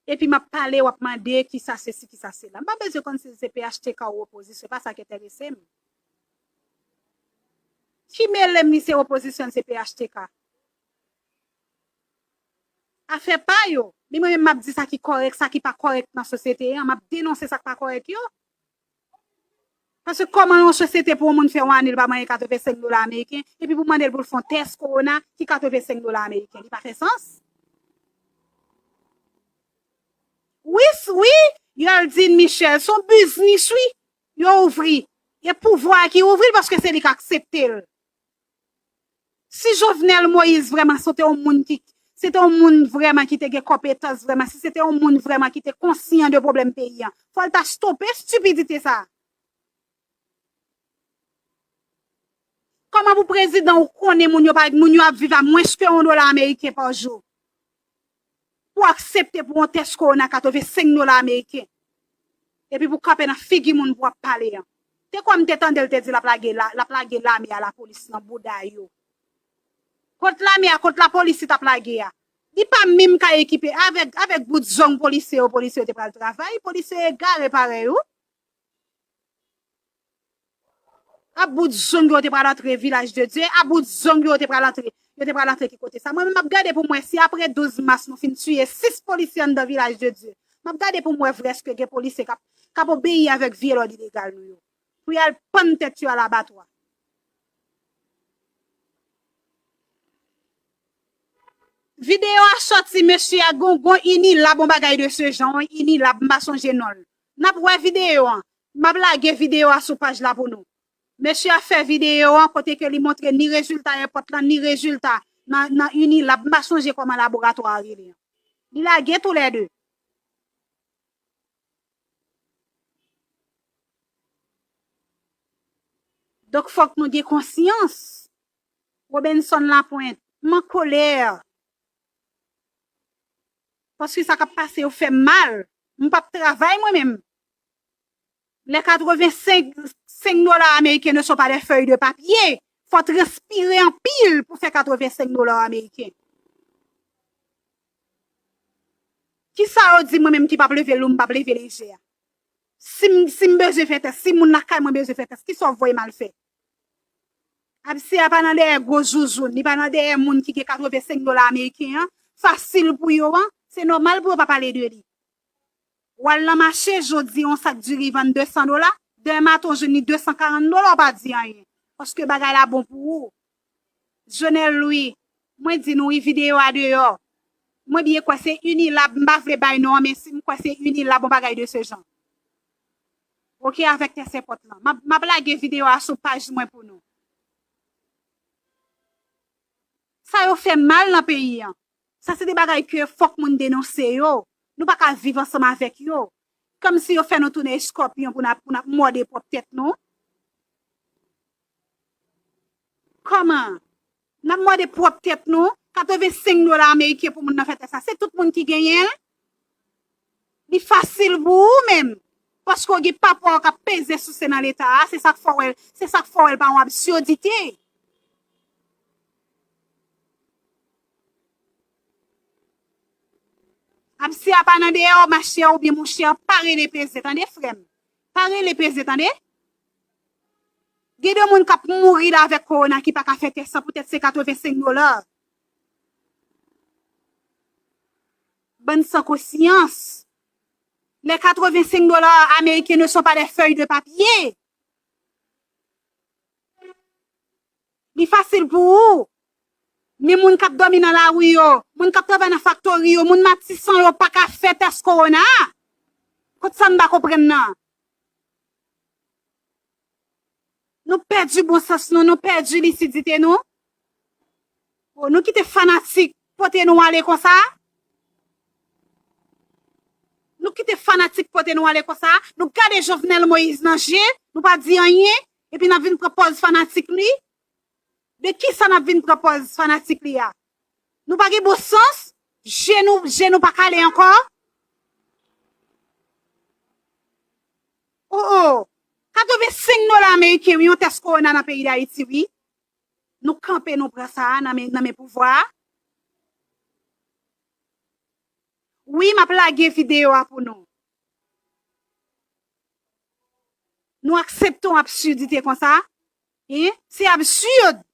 Epi m ap pale, w ap mande kisa sesi, kisa sela. M pa bezwen konn si se P H T K ou opozisyon, se pa sa k enterese m. Ki mele m li se opozisyon, se P H T K. Afè pa yo. Men mwen menm m ap di sa ki kòrèk, sa ki pa kòrèk nan sosyete an, m ap denonse sa k pa kòrèk yo. Paske kòman yon sosyete pou yon moun fè yon ane l pa manyen katrevensenk dola ameriken, epi pou mande l pou l fè yon tès kowona ki katrevensenk dola ameriken, li pa fè sans. Wi, wi, Yoldine Michel, se yon biznis, wi, yo ouvri. E pouvwa a ki ouvri l paske se li k aksepte l. Si Jovenel Moïse vrèman se te yon moun ki, se te yon moun vrèman ki te gen konpetans vrèman, si se te yon moun vrèman ki te konsyan de pwoblèm peyi a, fò l ta stope estipidite sa. Kòman pou prezidan ou konnen moun yo pa, moun yo ap viv a mwens ke yon dola ameriken pa jou? Pou aksepte pou yon tès kowona katrevensenk dola ameriken. Epi pou kanpe nan figi moun pou w ap pale an. Te kwè m te tande l te di l ap lage la, l ap lage lame a lapolis nan bouda yo. Kot lame a, kot lapolis li t ap lage a? Li pa menm ka ekipe avèk, avèk bout zong polisye yo, polisye yo te pral travay, polisye yo egare parèy ou. A bout zong yo te pral antre Vilaj de Dye, a bout zong yo te pral antre, yo te pral antre ki kote sa? Mwen menm m ap gade pou m wè si apre douz mas nou fin tiye sis polisye anndan Vilaj de Dye. M ap gade pou m wè vrèske gen polisye k ap, k ap obeyi avèk vye lòd ilegal nou yo. Pou y al pann tèt yo al abatwa. Videyo a sòti, mesye a gon, gon inilab, yon bagay de se jan, yon inilab, m pa sonje non l. N ap wè videyo an. M ap lage videyo a sou paj la pou nou. Mesye a fè videyo an kote ke li montre ni rezilta èpòt lan, ni rezilta nan, nan inilab. M pa sonje kòman laboratwa a rele an. Li lage toulède. Donk, fòk nou gen konsyans. Robenson Lapointe, m an kolè. Paske sa k ap pase yo fè m mal. M p ap travay mwen menm. Les quatre-vingt-cinq, cinq dola ameriken ne sont pas des feuilles de papier. Fò transpire anpil pou fè quatre-vingt-cinq dola ameriken. Kisa yo di mwen menm ki p ap leve lou, m p ap leve lejè a? Si m, si m bezwen fè tès, si moun lakay mwen bezwen fè tès, kisa w voye m al fè? Abse a pa nan dèyè gwo zouzoun, li pa nan dèyè moun ki gen katrevensenk dola ameriken an. Fasil pou yo an, se nòmal pou yo pa pale de li. W al nan mache jodi, yon sak diri vann desan dola, demen maten w jwenn li desan karant dola, w pa di anyen. Paske bagay la bon pou ou. Jonel Louis, mwen di nou wi, videyo a deyò. Mwen byen kwè se Unilab, m pa vle bay non an, men si m kwè se Unilab, yon bagay de se jan. Oke, avèk tè sèpòt lan. M ap, m ap lage videyo a sou paj mwen pou nou. Sa yo fè mal nan peyi an. Sa se de bagay ke fòk moun denonse yo. Nou pa ka viv ansanm avèk yo. Kòmsi yo fè nou tounen eskòpyon pou n ap, pou n ap mòde pwòp tèt nou. Kòman? N ap mòde pwòp tèt nou. Katrevensenk dola ameriken pou moun nan fè tès sa. Se tout moun ki genyen l. Li fasil pou ou menm. Paske w gen papa w k ap peze souse nan Leta a. Se sa k fè w wè, se sa k fè w wè l pa yon absurdite. Abse a pa nan deyò, machè oubyen monchè, pa rele peze, tande, frè m. Pa rele peze, tande. Gen de moun k ap mouri la avèk kowona ki pa ka fè tès lan, poutèt se katrevensenk dola. Bann san konsyans. Les quatre-vingt-cinq dollars américains ne sont pas des feuilles de papier. Li fasil pou ou. Men moun k ap dòmi nan lari yo, moun k ap travay nan faktori yo, moun Matisan yo pa ka fè tès kowona. Kot sa n pa konprann nan? Nou pèdi bon sans nou, nou pèdi lisidite nou. O, nou kite fanatik pote nou ale konsa? Nou kite fanatik pote nou ale konsa? Nou gade Jovenel Moïse nan je, nou pa di anyen, epi n ap vin pran pòz fanatik li? De kisa n ap vin pran pòz fanatik li a? Nou pa gen bon sans? Je nou, je nou pa kale ankò? O, o! Katrevensenk dola ameriken, wi, yon tès kowona nan peyi Dayiti, wi. Nou kanpe, nou pran sa a nan men, nan men pouvwa a. Wi, m ap lage videyo a pou nou. Nou aksepte yon absurdite konsa? Hein? Se absurd!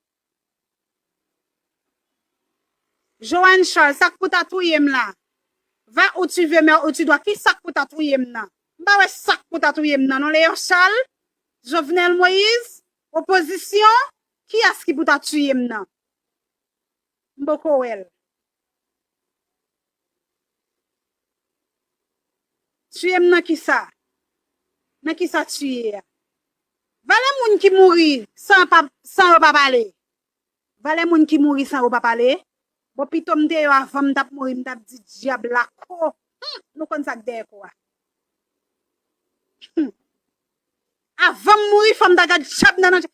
Joanne Charles, sa k pou ta touye m la? Va où tu veux, mais où tu dois. Ki sa k pou ta touye m nan? M pa wè sa k pou ta touye m nan, non, Léon Charles, Jovenel Moïse, opozisyon, kiyès ki pou ta touye m nan? M poko wè l. Tiye m nan kisa? Nan kisa tiye a? Valè moun ki mouri san pa, san yo pa pale. Valè moun ki mouri san yo pa pale. Bon, pito m te yo avan m t ap mouri, m t ap di dyab la ko. Hmm, nou konn sa k dèyè ko a. Hmm. Avan m mouri, fò m ta gad dyab nan, nan.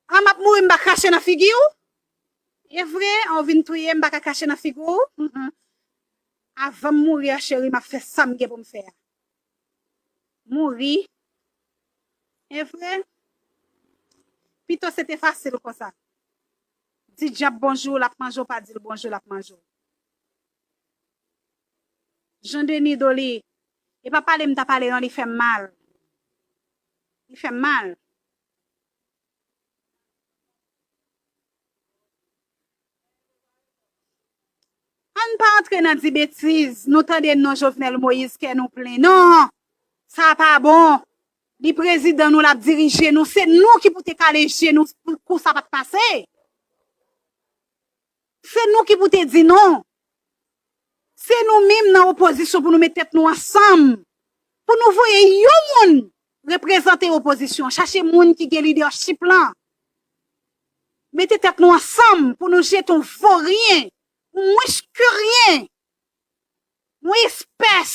A, m ap mouri, m pa krache nan figi w. E vre, an, ou vin touye m, m pa ka krache nan figi w. Mhm. Avan m mouri a, cheri, m ap fè sa m gen pou m fè a. Mouri. E vre. Pito se te fasil konsa. Di dyab bonjou, l ap manje w, pa di l bonjou, l ap manje w. Jean Denis Dolly, e pa pale m ta pale non, li fè m mal. Li fè m mal. Ann pa antre nan di betiz, nou tande non Jovenel Moïse, kè nou plen. Non! Sa pa bon. Li prezidan nou, l ap dirije nou. Se nou ki pou te kale je nou pou kou sa pa t pase. Se nou ki pou te di non. Se nou menm nan opozisyon pou nou met tèt nou ansanm. Pou nou voye yon moun reprezante opozisyon. Chache moun ki gen lidèchip lan. Mete tèt nou ansanm pou nou jete yon voryen, yon mwens ke ryen, yon espès.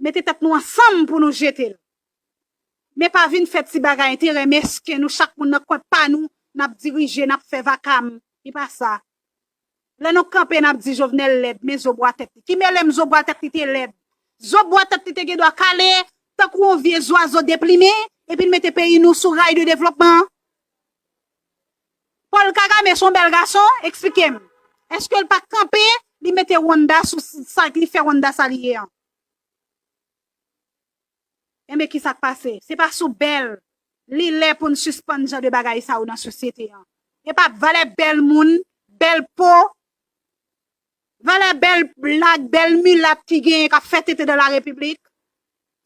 Mete tèt nou ansanm pou nou jete l. Men pa vin fè ti bagay enterè mesken nou, chak moun nan kwen pa nou, n ap dirije, n ap fè vakam. Li pa sa. Lè nou kanpe, n ap di Jovenel lèd, men zo bwa tèt li. Ki mele m zo bwa tèt li te lèd? Zo bwa tèt li te gen dwa kale, tankou yon vye zwazo deplime, epi l mete peyi nou sou ray de devlopman. Paul Kagame se yon bèl gason, eksplike m. Èske l pa kanpe, li mete wonda sou sa, li fè wonda sa li ye an? Enben, ki sa k pase? Se pa sou bèl. Li lè pou n sispann jan de bagay sa yo nan sosyete an. E pa valè bèl moun, bèl po, valè bèl blag, bèl milat ki genyen k ap fè tete dans la République.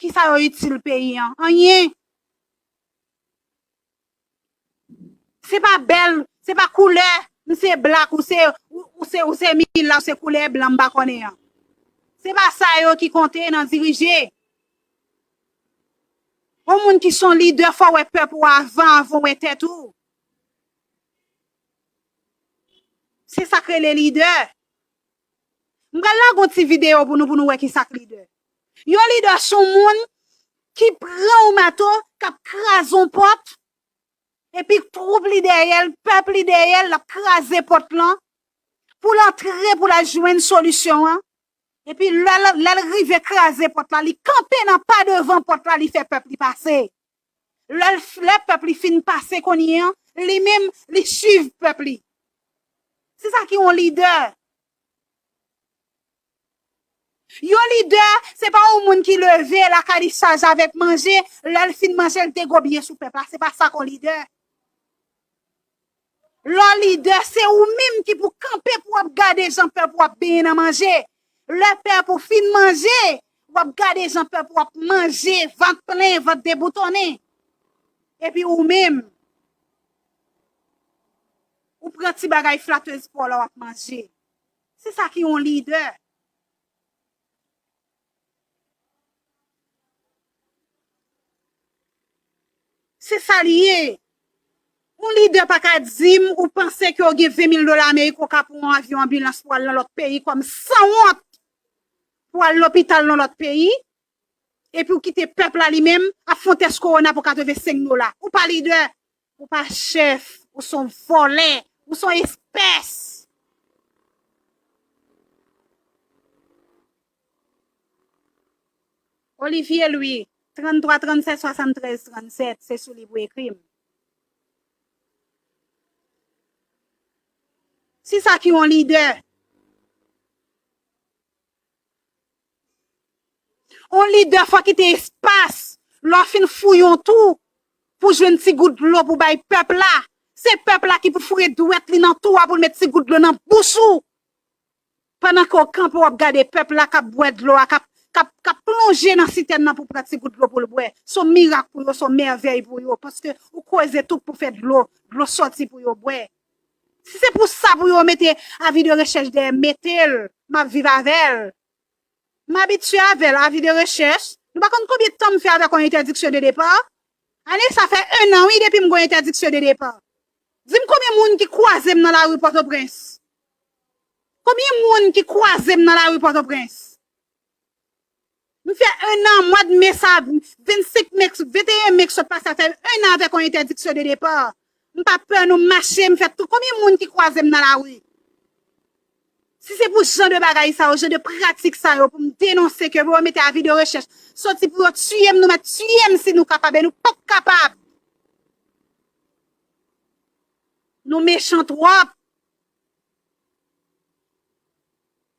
Ki sa yo itil peyi an? Anyen. Se pa bèl, se pa koulè, m se black, ou se, ou, ou se, ou se milat, ou se koulè blan, m pa konnen an. Se pa sa yo ki konte nan dirije. Yon moun ki se yon lidè, fò w wè pèp ou avan, avan w wè tèt ou. Se sa k rele lidè. M pral lage yon ti videyo pou nou, pou nou wè ki sa k lidè. Yon lidè se yon moun ki pran yon mato, k ap kraze yon pòt, epi twoup li dèyè l, pèp li dèyè l, l ap kraze pòt lan, pou l antre, pou l al jwenn solisyon an. Epi lè l, lè l rive kraze pòt la, li kanpe nan pa devan pòt la, li fè pèp li pase. Lè l, lè pèp li fin pase kounye an, li menm, li swiv pèp li. Se sa ki yon lidè. Yon lidè, se pa yon moun ki leve lakay li chaje avèk manje, lè l fin manje, l degobye sou pèp la. Se pa sa k yon lidè. Lè w lidè, se ou menm ki pou kanpe pou w ap gade jan pèp ou ap benyen nan manje. Lè pèp ou fin manje, w ap gade jan pèp ou ap manje, vant plen, vant deboutonnen. Epi ou menm, ou pran ti bagay flatez pa w la w ap manje. Se sa ki yon lidè. Se sa li ye. Yon lidè pa ka di m ou panse ke w gen ven mil dola ameriken, ou ka pran yon avyon anbilans pou al nan lòt peyi kòm sanwont, pou al lopital nan lòt peyi, epi w kite pèp la li menm ap fè yon tès kowona pou katrevensenk dola. Ou pa lidè, ou pa chèf, ou se yon vòlè, ou se yon espès. Olivier Louis, tranntwa trannsèt swasanntrèz trannsèt, se sou li pou ekri m. Si sa ki yon lidè. Yon lidè fò kite espas. Lè w fin fouye yon twou pou jwenn ti gout dlo pou bay pèp la. Se pèp la ki pou foure dwèt li nan twou a pou l met ti gout dlo nan bouch ou. Pandan ke w kanpe w ap gade pèp la k ap bwè dlo a, k ap, k ap, k ap plonje nan sitèn nan pou pran ti gout dlo pou l bwè. Se yon mirak pou yo, se yon mèvèy pou yo, paske ou kweze twou pou fè dlo, dlo sòti pou yo bwè. Si se pou sa pou yo mete avi de rechèch dèyè, mete l, m ap viv avè l. M abitye avè l, avi de rechèch. Nou pa konn konbyen tan m fè avèk yon entèdiksyon de depa? Ane sa fè ennan wi depi m gen yon entèdiksyon de depa. Di m konbyen moun ki kwaze m nan lari Pòtoprens? Konbyen moun ki kwaze m nan lari Pòtoprens? M fè ennan, mwa de me sa, vennsenk me, venteyen me k sot pase a, fè ennan avèk yon entèdiksyon de depa. M pa pè nou, m mache, m fè tout. Konbyen moun ki kwaze m nan lari? Si se pou jan de bagay sa yo, jan de pratik sa yo, pou m denonse ke pou yo mete avi de rechèch, soti pou yo tiye m, nou mèt tiye m si nou kapab, e nou p ap kapab. Nou mechan twòp.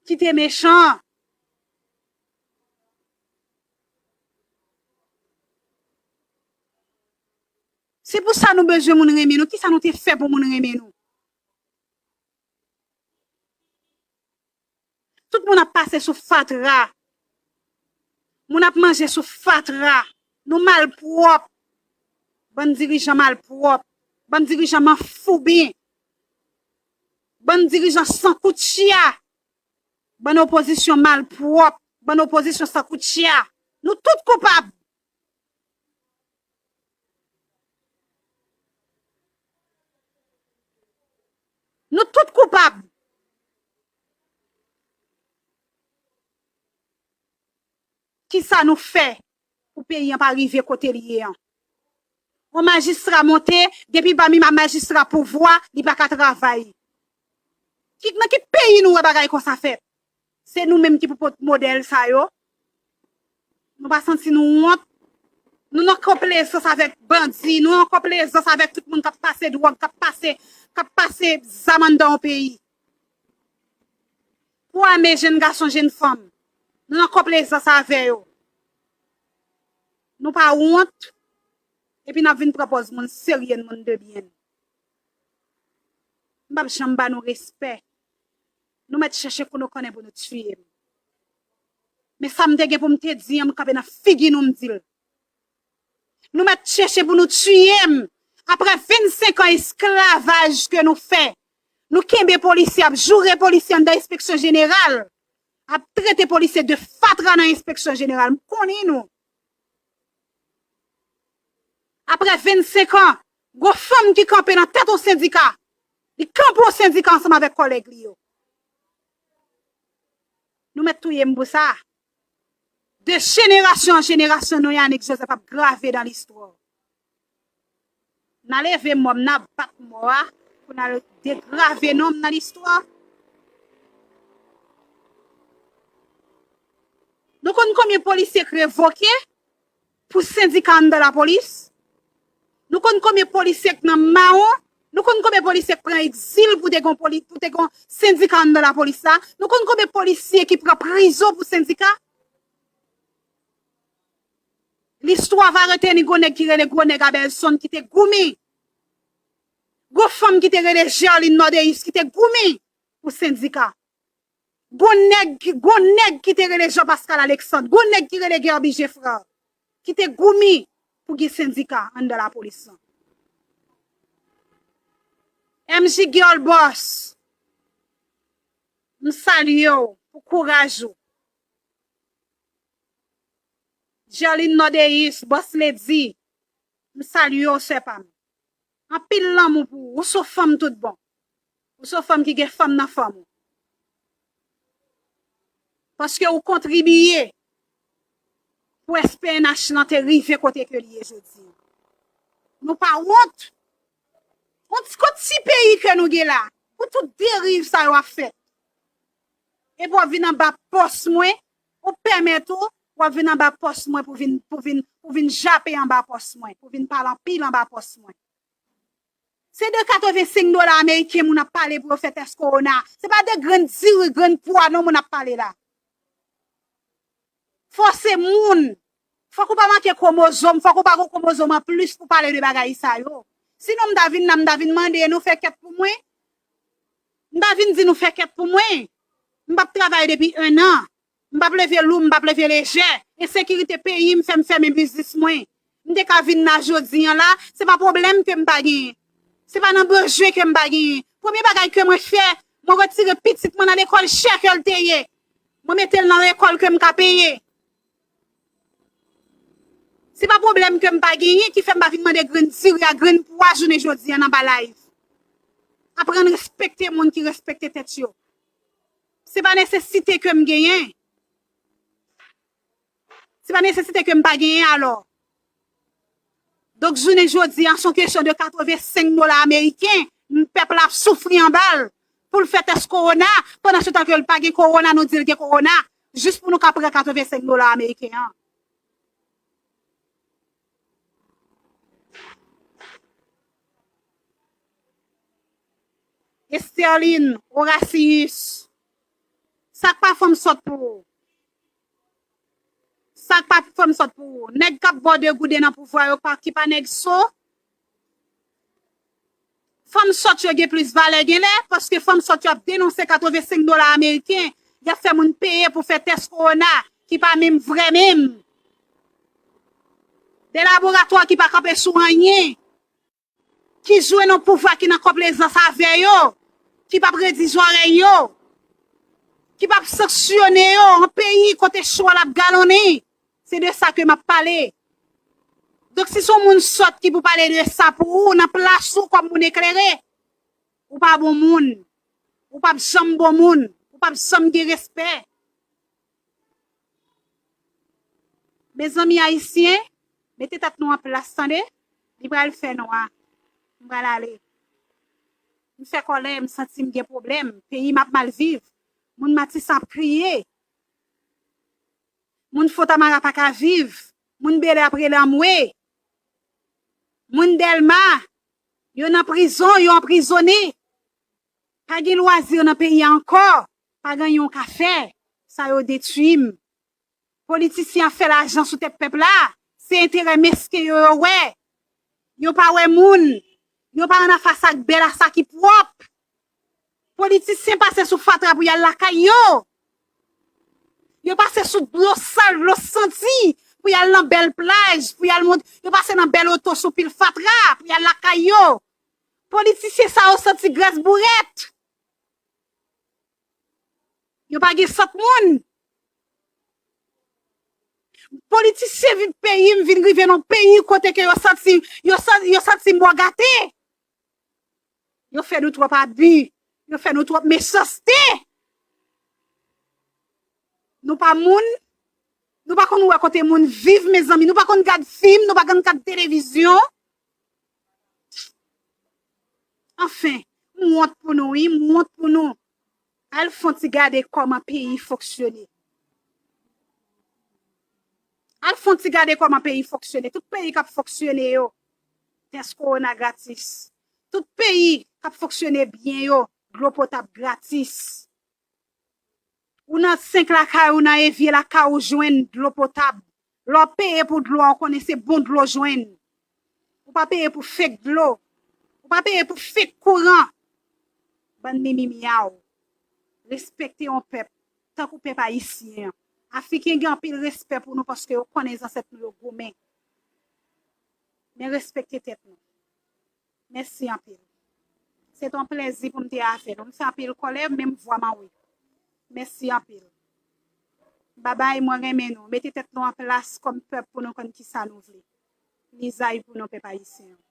Kite mechan. Se pou sa nou bezwen moun renmen nou. Kisa nou te fè pou moun renmen nou? Tout moun ap pase sou fatra. Moun ap manje sou fatra. Nou malpwòp. Bann dirijan malpwòp. Bann dirijan manfouben. Bann dirijan san koutchya. Bann opozisyon malpwòp. Bann opozisyon san koutchya. Nou tout koupab. Nou tout koupab. Kisa nou fè pou peyi an pa rive kote l ye an? Yon majistra monte, depi pami ma-, majistra pouvwa, li pa ka travay. Ki, nan ki peyi nou wè bagay konsa fèt? Se nou menm ki pou pot modèl sa yo. Nou pa santi nou wont? Nou nan konplezans avèk bandi, nou nan konplezans avèk tout moun k ap pase dwòg, k ap pase, k ap pase zam anndan yon peyi. Pou ame jenn gason, jenn fanm, nou nan konplezans avè yo. Nou pa wont? Epi n ap vin pran pòz moun serye, moun de byen. M p ap janm ba nou respè. Nou mèt chèche kou nou konnen pou nou tiye m. Men sa m te gen pou m te di an, m kanpe nan figi nou, m di l. Nou mèt chèche pou nou tiye m. Apre vennsenk an esklavaj ke nou fè, nou kenbe polisye, ap joure polisye anndan enspeksyon jeneral, ap trete polisye de fatra nan enspeksyon jeneral. M konnen nou. Apre vennsenk an, gon fanm ki kanpe nan tèt yon sendika. Li kanpe yon sendika ansanm avèk kòlèg li yo. Nou mèt touye m pou sa. De jenerasyon an jenerasyon, non Yanick Joseph ap grave nan listwa. N a leve mò m, n a bat mò a, pou n al degrave non m nan listwa. Nou konn konbyen polisye k revoke pou sendika anndan lapolis? Nou konn konbyen polisye k nan mawon? Nou konn konbyen polisye k pran egzil pou te gon poli-, pou te gon sendika anndan lapolis la? Nou konn konbyen polisye ki pran prizon pou sendika? Listwa va reteni gon nèg ki rele gwo nèg Abelson ki te goumi. Gon fanm ki te rele Gerline Nordéus ki te goumi pou sendika. Gon nèg ki, gon nèg ki te rele Jean Pascal Alexandre, gon nèg ki rele Guerby Geffrard, ki te goumi pou gen sendika anndan lapolis lan. M J Girl Boss, m salye w pou kouraj ou. Gerline Nordéus, Boss Lady, m salye w, sè pa m. Anpil lanmou pou ou. Ou se yon fanm tout bon. Ou se yon fanm ki gen fanm nan fanm ou. Paske ou kontribye pou S P N H lan te rive kote ke li ye jodi. Nou pa wont. Yon ti, kot ti peyi ke nou gen la, pou tout deriv sa yo ap fèt. Epi w ap vin anba pòs mwen, ou pèmèt ou, w ap vin anba pòs mwen pou vin, pou vin, pou vin jape anba pòs mwen, pou vin pale anpil anba pòs mwen. Se de katrevensenk dola ameriken moun ap pale pou yo fè tès kowona. Se pa de grenn diri, grenn pwa non moun ap pale la. Fò se moun. Fòk ou pa manke kwomozòm, fòk ou pa gon kwomozòm anplis pou pale de bagay sa yo. Sinon, m ta vin la, m ta vin mande nou fè kèt pou mwen. M ta vin di nou fè kèt pou mwen. M p ap travay depi en an. M p ap leve lou, m p ap leve lejè. Ensekirite peyi m fè m fèmen biznis mwen. M te ka vin la jodi an la, se pa pwoblèm ke m pa genyen. Se pa nan bezwen ke m pa genyen. Premye bagay ke mwen fè, mwen retire pitit mwen nan lekòl chè ke l te ye. Mwen mete l nan lekòl ke m ka peye. Se pa pwoblèm ke m pa genyen ki fè m pa vin mande grenn diri a, grenn pwa jounen jodi an anba live. Aprann respekte moun ki respekte tèt yo. Se pa nesesite ke m genyen. Se pa nesesite ke m pa genyen alò. Donk, jounen jodi a, se yon kesyon de katrevensenk dola ameriken, m, pèp la ap soufri anba l, pou l fè tès kowona, pandan se tan ke l pa gen kowona, nou di l gen kowona, jis pou nou ka pran katrevensenk dola ameriken an. Esterline Oracius, sa k pa fanm sòt pou ou? Sa k pa fanm sòt pou ou? Nèg k ap ba w de gouden nan pouvwa yo pa, ki pa nèg so? Fanm sòt yo gen plis valè genlè, paske fanm sòt yo ap denonse katrevensenk dola ameriken, y ap fè moun peye pou fè tès kowona, ki pa menm vrè menm. De laboratwa ki pa kanpe sou anyen, ki jwenn yon pouvwa ki nan konplezans avè yo, ki p ap redi zòrèy yo, ki p ap sanksyone yo, yon peyi kote chwal ap galonnen. Se de sa ke m ap pale. Donk, si se yon moun sòt ki pou pale de sa pou ou, nan plas ou kòm moun eklere, ou pa bon moun. Ou p ap janm bon moun. Ou p ap janm gen respè. Mezanmi ayisyen, mete tèt nou an plas, tande. Li pral fè nwa. M pral ale. M fè kòlè, m santi m gen pwoblèm. Peyi m ap mal viv. Moun Matisan ap kriye. Moun Fontamara pa ka viv. Moun Bèlè ap rele anmwe. Moun Dèlma, yo nan prizon, yo anprizone. Pa gen lwazi nan peyi a ankò. Pa gen anyen w ka fè. Sa yo detwi m. Politisyen ap fè lajan sou tèt pèp la. Se enterè mesken yo yo wè. Yo pa wè moun. Yo pa annafas ak bèl a sa ki pwòp. Politisyen pase sou fatra pou y al lakay yo. Yo pase sou dlo sal, dlo santi, pou y al nan bèl plaj, pou y al mont, yo pase nan bèl oto sou pil fatra, pou y al lakay yo. Politisyen sa yo santi grès bourèt. Yo pa gen sant moun. Politisyen vin peyi m, vin rive nan peyi kote ke yo santi, yo santi, yo santi mò gate. Yo fè nou twòp abi. Yo fè nou twòp mechanste. Nou pa moun. Nou pa konn wè kote moun viv, mezanmi. Nou pa konn gad fim, nou pa konn gad televizyon. Anfen, m wont pou nou, wi, m wont pou nou. Al fè yon ti gade kòman peyi fonksyone. Al fè yon ti gade kòman peyi fonksyone. Tout peyi k ap fonksyone yo, tès kowona gratis. Tout peyi k ap fonksyone byen yo, dlo potab gratis. Ou nan senk lakay, ou nan evye lakay, ou jwenn dlo potab. Lè w peye pou dlo a, ou konnen se bon dlo w jwenn. Ou pa peye pou fake dlo. Ou pa peye pou fake kouran. Bann mimi miyaw. Respekte yon pèp, tankou pèp ayisyen an. Afriken gen anpil respè pou nou paske yo konnen zansèt nou yo goumen. Men respekte tèt nou. Mèsi anpil. Se t yon plèzi pou m te avè nou. M fè anpil kòlè, men m vwa m anwo. Mèsi anpil. Babay, mwen renmen nou. Mete tèt nou an plas kòm pèp pou nou konn kisa nou vle. Lizay pou nou, pèp ayisyen an.